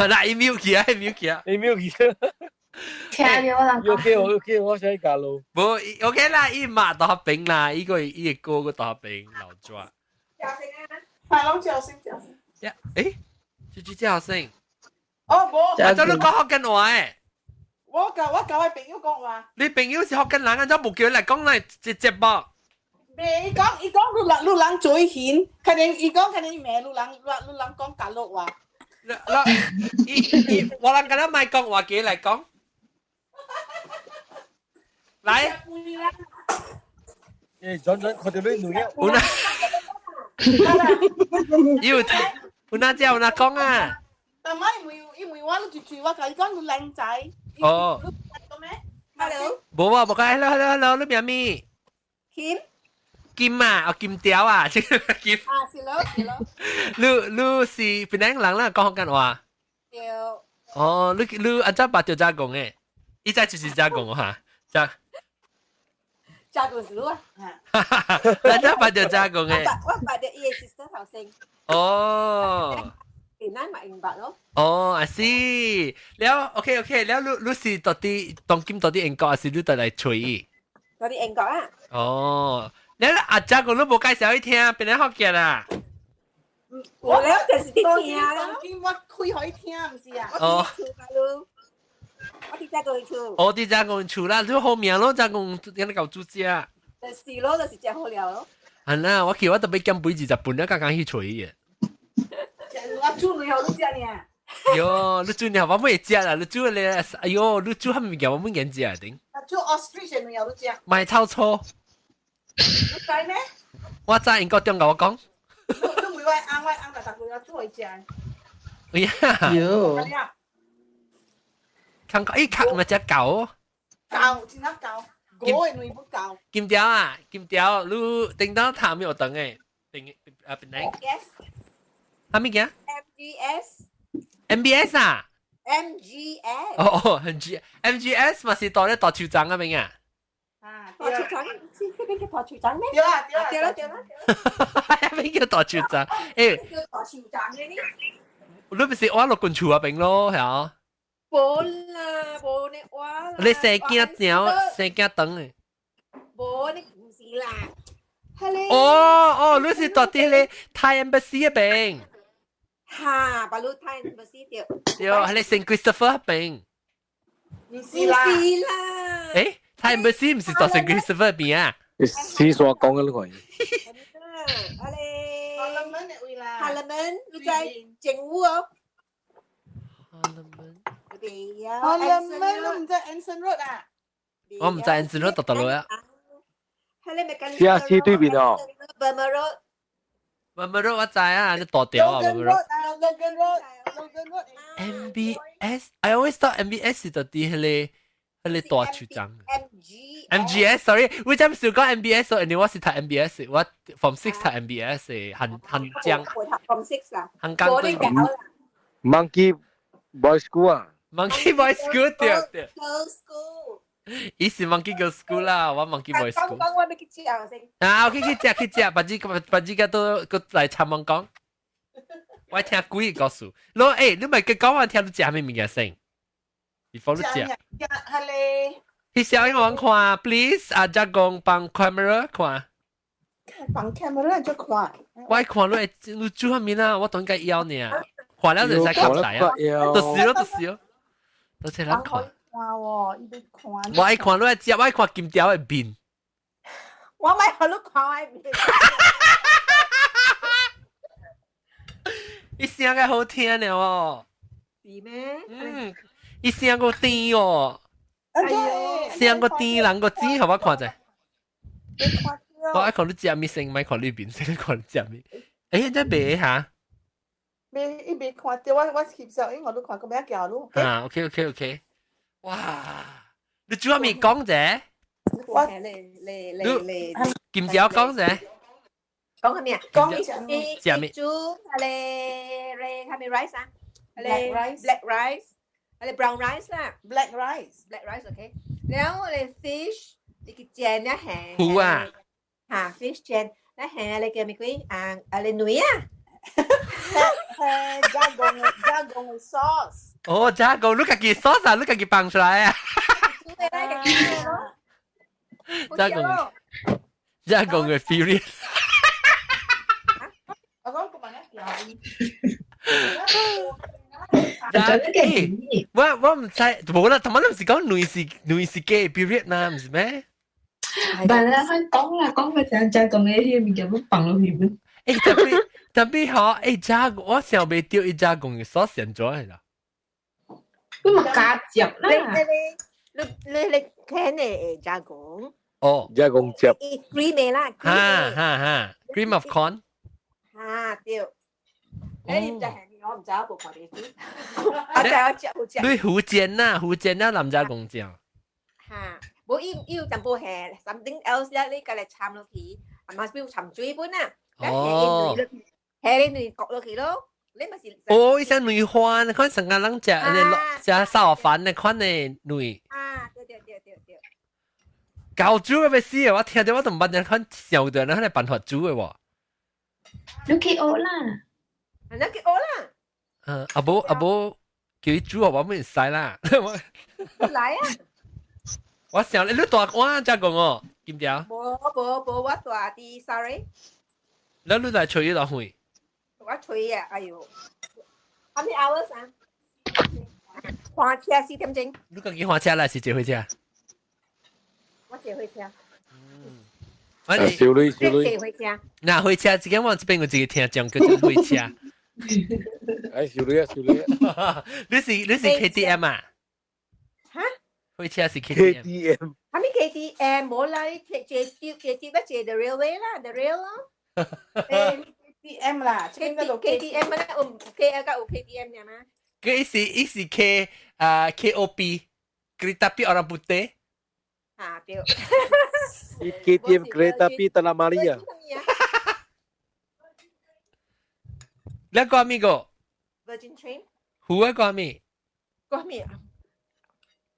嗱，伊 mute 起啊，伊 mute 起啊，伊 mute 起。聽到人有叫我，叫我想加路。無，OK 啦，伊嘛大學兵啦，伊個伊個哥個大學兵老抓。小聲啊！係攏小聲小聲。呀，誒，這句叫聲。哦，無。啊，做你講福建話誒。我教我朋友講話。你朋友是福建人，啊，怎無叫你來講來節節目？未，伊講伊講女人女人嘴型，可能伊講可能罵女人女人講大陸話。嗱，伊伊我人敢若莫講話，叫來講。來。誒，轉轉，看到你女嘅。有哪？有有哪只有哪講啊？但係伊問伊問我，你住住我，共伊講你靚仔。哦。 Hello。無啊，無講，hello hello hello，你名咩？金。金啊，哦金條啊，這個金。啊，是咯是咯。你你是檳城人啦，講福建話？對。哦，你你按怎捌著遮講的？伊知就是遮講哈，遮。遮講是咯。按怎捌著遮講的？我捌著伊的 sister 頭先。哦。檳城嘛明白咯。哦，啊是，了 OK OK，了你你是到底當今到底英國，還是你佇來揣伊？佇英國啊。哦。你阿姐講你無介紹伊聽，變來福建啊？我了就是佇聽啦。我開予伊聽，毋是啊？哦。我佇遮公厝。哦，佇遮公厝啦，你好命咯，遮公今日夠煮食。就是咯，就是食好料咯。係啦，我去我特別減肥20磅，了剛剛去揣伊。我煮卵予你食爾。喲，你煮鳥我袂食啦，你煮咧，哎喲，你煮啥物件我袂願食頂。煮 ostrich 的卵予你食。莫臭粗。你知咩？我知，英國中共我講。你問我翁，我翁逐逐個煮予伊食。哎呀！喲。看過，欸，較毋係隻狗。狗，真正狗，狗的卵不狗。金條啊，金條，你頂到頭沒有等的？頂啊，邊頂？Yes。啥物件？MGS。 MBS 啊？MGS。哦哦，MGS 嘛是到咧大樹站嗰邊啊？啊，大樹站，是嗰邊叫大樹站咩？對啦對啦對啦對啦。邊叫大樹站？欸，叫大樹站嘅呢？你不是我落棍厝嗰邊咯，係啊？無啦，無呢我啦。你生囝鳥，生囝長的。無，你毋是啦。哦哦，你是住佇咧 Thai Embassy 嗰邊。哈，巴魯 Thai Embassy 對。對，係咧 Saint Christopher 嗰邊。毋是啦。毋是啦。欸，Thai Embassy 毋是佇 Saint Christopher 邊啊？四所講嘅呢個。阿咧。Parliament 的位啦。Parliament，你在政府哦。 Parliament。 Parliament，你毋知 Anson Road 啊？我毋知 Anson Road 佇佗落啊。是啊，是對面哦。 Burma Road。Burnham Road 我知啊，你大條啊 Logan ，Burnham Road Road。啊，Logan Road，Logan Road。 MBS，I always thought MBS 是就佇彼個大樹站。 MG MGS，sorry，我真少講 MBS，因為我是讀 MBS，我 Form Six 讀 MBS 嘅，漢漢江。我讀 Form Six 啦。漢江對。 Monkey Boy School 啊。 Monkey Boy School 對對。 Girls School。伊是 Monkey Girls School 啦，我 Monkey Boy 講 School。講我欲去食先。啊，OK 去食去食，別子別子個都個來參問講。我聽幾個故事，攞你咪講我聽你食咩物件先？before 你食。食係咧。翕相給我看，please，阿只講放 camera 看。放 camera 就看。我看你你煮啥物啦？我當該要呢。看了就使看大啊，就是咯，就是咯，多謝人看。看喎，伊欲看。我愛看你食，我愛看金條的面。我咪予你看我面。伊聲較好聽了哦。是咩？嗯，伊聲閣甜哦。聲閣甜，人閣甜，予我看者。我愛看你食物先，莫看你面，先看你食物。這袂哈？未，伊未看著我，我翕相，因我都看過咩叫你。啊，OK OK OK。哇！你煮啥物講者？我嚟嚟嚟嚟。金條講者？講啥物啊？講伊伊煮咧咧啥物 rice 啊？ Black rice。 Black rice，咧 brown rice 啦。 Black rice。 Black rice OK。然後咧 fish，你去煎一下。魚啊！嚇，fish 煎，一下你叫咩鬼啊？啊，你女啊？係加工嘅加工嘅 sauce。哦，加工，你家己 sauce 啊？你家己放出來啊？加工，加工嘅 period。我講個問一條。我毋知，無啦，頭先你毋是講女是假 period 嘛，毋是咩？但係佢講啦，講佢成加工嘅迄個物件，要放落去本。特別特別好，加工我想袂著伊加工嘅 sauce 安怎的啦？你嘛加汁啦。你你你你聽嘅加工。哦，加工汁。 cream 的啦。哈哈哈，cream of corn。哈對。你唔知係我唔知，我無看電視。啊，知我食有食。你福建呐，福建呐，南加工醬。哈，無伊伊有淡薄係 something else 咧，你家來摻落去，啊嘛比如摻水本啊。哦。係你卵焗落去咯，你咪是。哦，伊像卵花，你看成個人食，食燒飯的款的卵。啊，對對對對對。搞煮的欲死，我聽著我都毋捌人款想著人款辦法煮的喎。你去學啦。你去學啦。嗯，啊無啊無，叫伊煮我袂使啦。來啊！我想你大我才講哦，金條。無無無，我蹛佇 Surrey。那你來揣伊偌遠？我揣啊，哎喲，how many hours 啊？駛車4點鐘。你家己駛車來是坐火車？我坐火車。嗯。小女小女。坐火車。那火車，這間我這邊有一個聽眾叫做火車。哎，小女啊，小女啊。你是 KTM 啊？哈？火車是 KTM。 KTM。啥物 KTM？無啦，你坐坐坐坐坐坐 the railway 啦，the rail 咯。 KTM 啦，KTM 啦，有 KL 佮有 KTM 爾嘛？佢伊是 K 啊 KOP kereta api orang putih。啊對。 KTM kereta api Tanah Mari 啊。你講咩個？Virgin Train。湖啊講咩？講咩啊？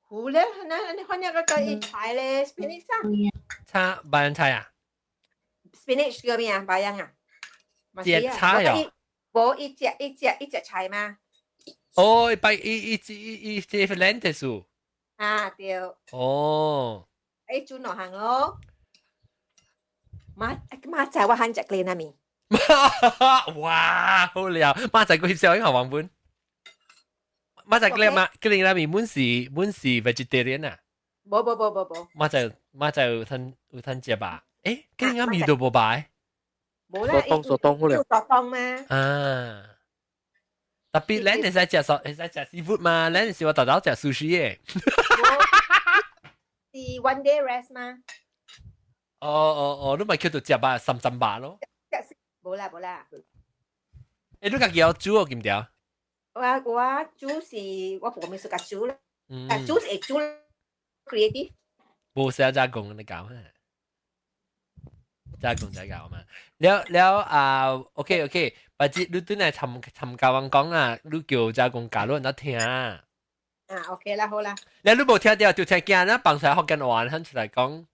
湖咧，那你看那個個一菜咧，spinach 啊。菜白人菜啊？ spinach 叫咩啊？白樣啊？隻菜啊？無一隻一隻一隻菜嘛？哦，一擺一一一一隻 lettuce。啊對。哦。煮兩項咯。馬馬仔我喊食雞那面。哇，好了，馬仔個翕相應黃本。馬仔雞嘛，雞那面本是本是 vegetarian 啊？無無無無無。馬仔馬仔有通食吧？雞那面都無白。無啦，索當索當好了。索當嘛。啊。特別咱會使食素，會使食 seafood 嘛？咱是我豆豆食 sushi 的。是 one day rest 嘛？哦哦哦，你咪叫做食吧，三針吧咯。食無啦無啦。欸，你家己有煮哦，金條？我煮是我無咩 suka 煮啦，煮是會煮 creative。無寫加工你教啊？加工再教嘛。了了啊，OK OK，或者你轉來參參教我講啊，你叫加工教你人聽啊。啊，OK 啦，好啦。你無聽到就聽驚啦，放出來福建話，肯出來講。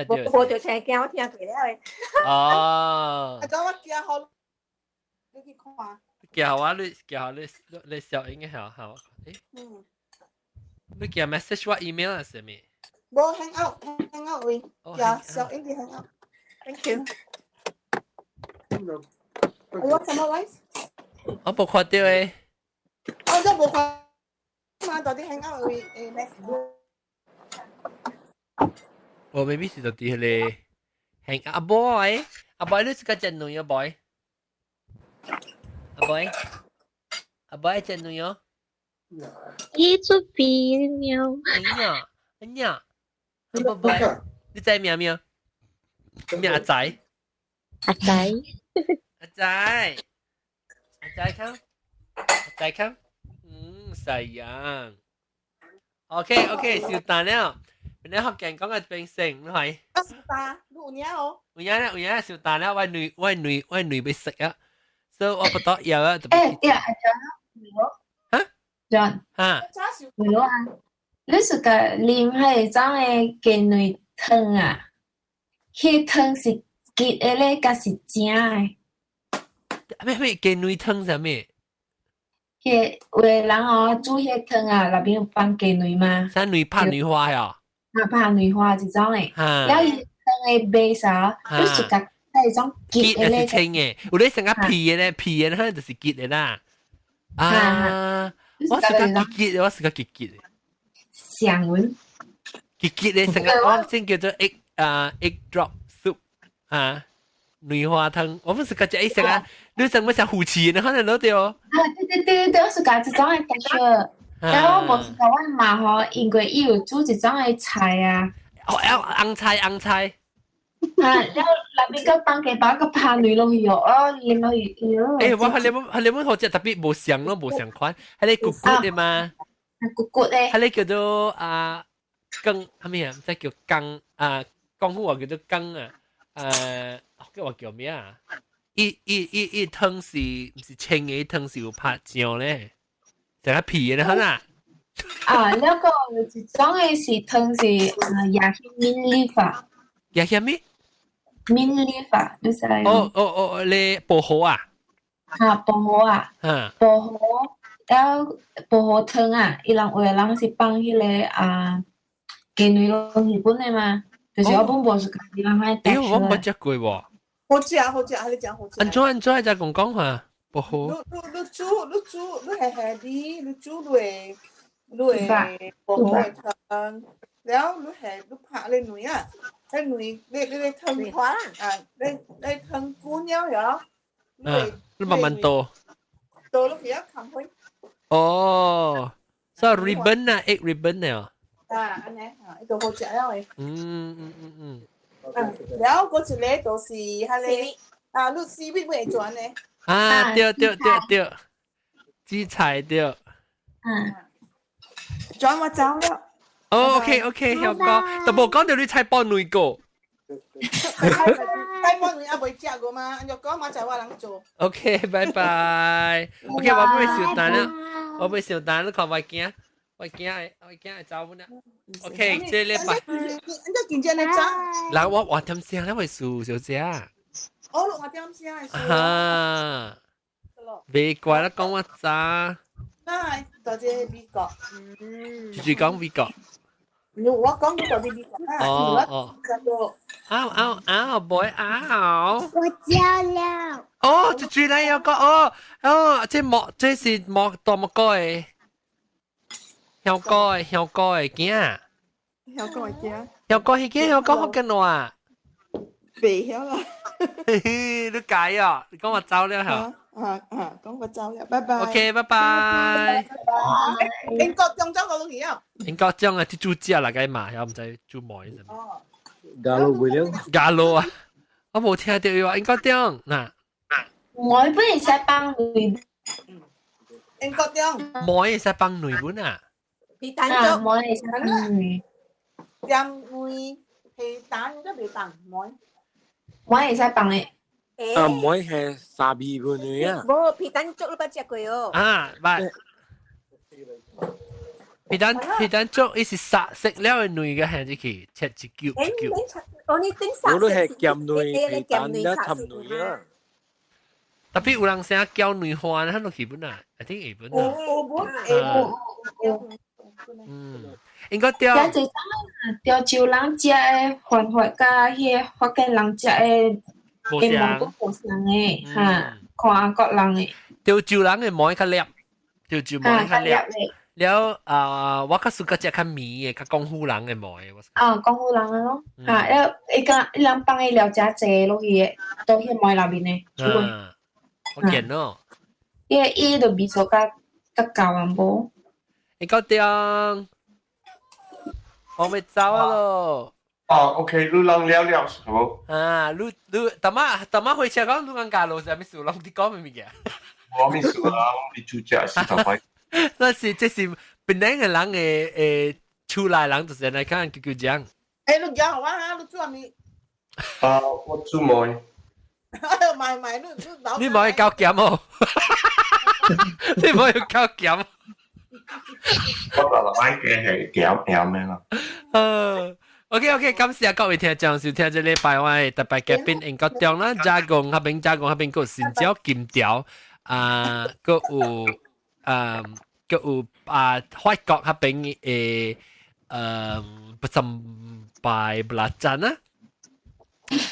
無無就聽驚，我聽過了的。哦。啊，我驚好，你去看。叫我你叫你你小英嘅好好，誒。你叫 message 我 email 啊，啥物？無 hang out hang out 位，叫小英嘅 hang out。Thank you。我什麼 rice？我無看到誒。我真無看。嘛，到底 hang out 位誒 message。我 maybe 是到底迄個 hang 阿 boy，阿 boy 你是個真女啊 boy？阿 boy，阿 boy 真女哦。伊出鼻喵。哎呀，哎呀，阿 boy，你知名咩？咩阿仔？阿仔。阿仔，阿仔看，阿仔看，嗯，細樣。OK OK，小蛋了。你福建講嘅變成，你係？啊，小蛋，你有影哦？有影啦，有影小蛋了，我女我女我女欲食啊，所以我不得要啊。誒，對啊，阿 John，嚇？John，嚇？有啊，你是個啉彼種的雞卵湯啊？彼湯是結的咧，抑是正的？咩咩雞卵湯啥物？彼有的人哦煮彼湯啊，內面有放雞卵嗎？啥卵拍卵花呀？啊，拍卵花這種的，了伊湯的 base 啊，就是共彼種結的咧。是清的，有咧成個皮的咧，皮的可能就是結的啦。啊，我是個結結的，我是個結結的。上文。結結的成個我先叫做 egg 啊 egg drop soup 啊，卵花湯，我不是個只成個，你成乜食虎翅，你可能攞掉。啊，對對對對，我是共這種的 texture。但我無是共阮媽吼，因為伊有煮一種的菜啊。哦，紅菜紅菜。啊，了內面閣放雞包，閣拍卵落去哦，哦，啉落去，喲。欸，我係你們係你們好食特別無相咯，無相款，係你骨骨的嘛？骨骨的。係你叫做啊羹，係咩啊？唔知叫羹啊，廣府話叫做羹啊，叫話叫咩啊？伊伊伊伊湯是毋是清的？湯是有拍醬咧，成個皮的咧，啦。啊，那個有一種的是湯是啊，椰香 mint leaf 啊。椰香咩？ mint leaf 啊，你知？哦哦哦，你薄荷啊？啊，薄荷啊。薄荷，了薄荷湯啊，伊人有的人是放彼個啊雞卵落去本的嘛，就是我本無是家己人愛。欸，我冇食過喎。好食好食，你講好食。按怎按怎才講講下薄荷。你你你煮你煮你係係啲你煮落落薄荷的湯，了你係你拍你卵啊，你卵你你你湯啊，你你湯滾了了。嗯，你慢慢倒。倒落去啊，冚開。哦，所以 ribbon 啊，egg ribbon 啊。啊，按呢啊，伊就好食了的。嗯，了嗰一個就是彼個啊，你絲米會轉呢？啊，對對對對，紫菜對。轉我走了。哦，OK OK，曉講，但無講到你菜脯卵個。菜脯卵也未食過嘛，按怎講嘛，就我人做。 OK，拜拜。OK，我欲收單啦，我欲收單，你看我驚，我驚，我驚會走啦。OK，這禮拜。你你真正的走。人我換點聲，你會輸小姐。哦，換點聲會輸。哈。別怪啦，講我早。那到這美國。就是講美國。我講到這美國啊。哦哦。嗷嗷嗷，boy 嗷！我叫了。哦，這最來有個哦哦，這莫這是莫大木哥的，香哥的香哥的囝。香哥的囝。香哥彼囝香哥福建話。袂曉啦。嘿嘿，你改啊？你講我走了嚇。啊啊，講我走了，拜拜。 OK，拜拜。英國中走過去啊？英國中啊，啲豬隻啦，該嘛，又毋知煮糜啥物。哦。加羅會了。加羅啊！我無聽著伊話英國中，嗱，糜本會使放卵。英國中。糜會使放卵本啊？皮蛋粥。糜會使放卵。鹹卵皮蛋都袂放糜。糜會使放的。啊，糜係沙味本啊。無皮蛋粥你捌食過哦？啊，捌。皮蛋粥，伊是殺食了的卵嘅下入去，切一嚿一嚿。我你頂殺。我都係鹹卵皮蛋啦，鹹卵啊。特別有人寫攪卵花，喺落去本啊，一定會本啊。有本會。嗯，應該釣。有一種潮州人食的方法，佮彼个福建人食的的糜都無相的，哈，看各人的。潮州人的糜較粒，潮州糜較粒。了啊，我較喜歡食較綿的，較廣府人的糜。啊，廣府人的咯，哈，了伊講伊人放的料誠濟落去的，到彼糜內面的。嗯，我見咯。伊伊就味素較較夠啊無？你搞掂，我欲走啊囉。哦，OK，你人了了是無？啊，你你淡仔淡仔火車講你講家路是啥物事？攏佇講咩物件？無啥物事啊，我佇煮食是頭擺。那是這是檳城的人的誒厝內人就是來看舅舅講。欸，你教我哈，你煮啥物？啊，我煮糜。買買，你你老。你無愛交鹹哦？你無愛交鹹？我就來嘅係鹹鹹的啦。嗯。OK OK，感謝各位聽眾收聽這禮拜我的特別嘉賓英國中啦，加工那邊加工那邊閣有新椒金條啊，閣有啊，閣有啊法國那邊的sambal belacan 啊。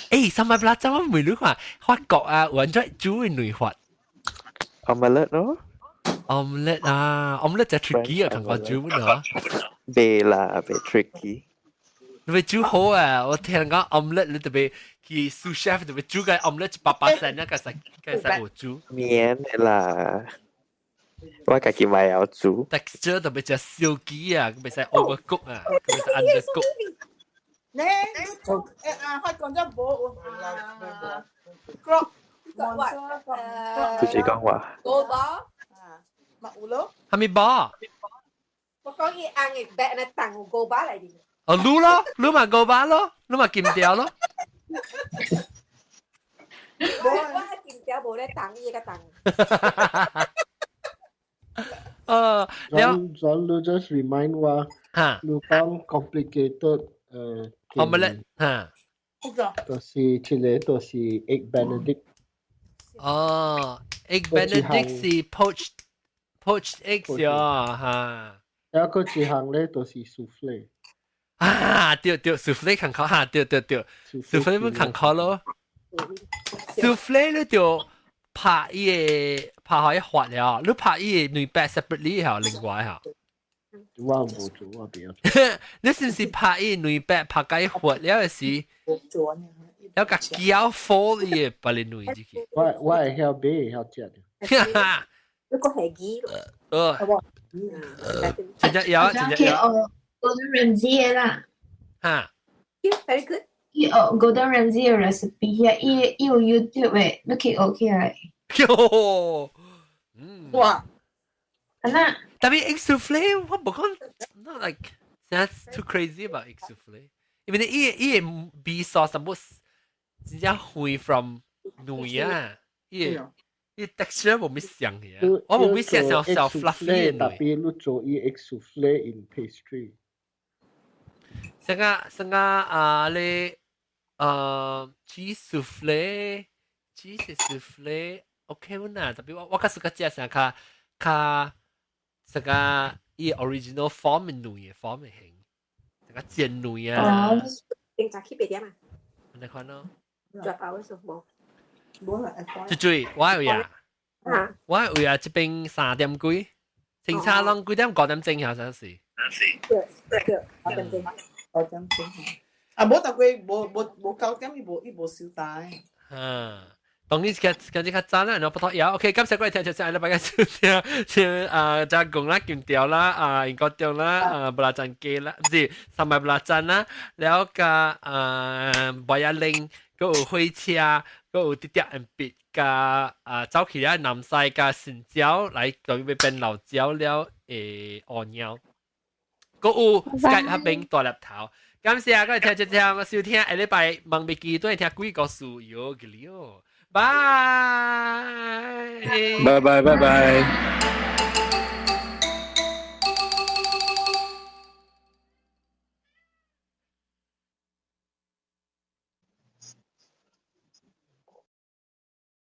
欸，sambal belacan 我問你看，法國啊，有按怎煮的卵法？Omelette 咯。 Omelette 啊，omelette 就 tricky 啊，感覺煮喏。袂啦，袂 tricky。你煮好啊！我聽人講 omelette 你特別去 sous chef 特別煮個 omelette 100%那個使個使有煮。免的啦，我家己嘛會曉煮。 texture 特別食燒雞啊，袂使 overcook 啊，袂使 undercook。呢，誒啊，法國就無啊，croque 自己講話。高波啊，嘛有咯。係咪波？我講伊紅的白的蛋有高巴來的。哦，滷咯，滷嘛高巴咯，滷嘛金條咯。我金條無咧重，伊個重。了。 John，你 just remind 我，你講 complicated omelette 哈。就是這個就是 egg benedict。哦，egg benedict 是 poached eggs 喲，哈。還有一項咧，就是 souffle。啊，對對，souffle 較好哈，對對對，souffle 本較好咯。souffle 你就拍伊個拍好伊滑了，你拍伊個卵白 separately 哈，另外哈。我無做，我袂曉做。你是毋是拍伊卵白拍甲伊滑了時，了共攪 fold 伊個別個卵入去？我會曉買，會曉食。你個係魚。真正有，真正有。 Gordon Ramsay 的啦。哈。 Very good。伊學 Gordon Ramsay 的 recipe 啊，伊伊有 YouTube 的，你去學起來。喲，哇！啊那。特別 egg souffle，我無講，not like that's too crazy about egg souffle。因為伊伊個味素全部真正會 from 卵啊，伊個伊 texture 無咩像嘅，我無咩想像小 fluffy 的。特別你做伊 egg souffle in pastry。上個上個啊，你cheese souffle，cheese souffle，OK 啦，特別我我較喜歡食啥較較這個伊 original form 的卵的 form 的形，這個煎卵啊。哦，定早起八點啊？你看咯。 12 hours 無。無啦，最最我有呀，我有呀，這邊3點幾，清早攏幾點5點鐘好像是。對對，5點鐘。 5點鐘。啊，無逐個無無無9點，伊無伊無收台。嗯。當然較較較早啦，然後不妥要。OK，感謝各位聽眾，下禮拜嘅收聽，先啊，加工啦、金條啦、啊，英國中啦、啊，belacan 雞啦，毋是 sambal belacan 啦，了共啊，白鴨玲，閣有火車，閣有啲啲人別加啊，走去了南西加新椒來就欲變老椒了烏貓。閣有 Skype 彼邊大粒頭。感謝各位聽眾聽收聽，下禮拜問袂記對聽鬼故事喲個了，拜拜拜拜拜。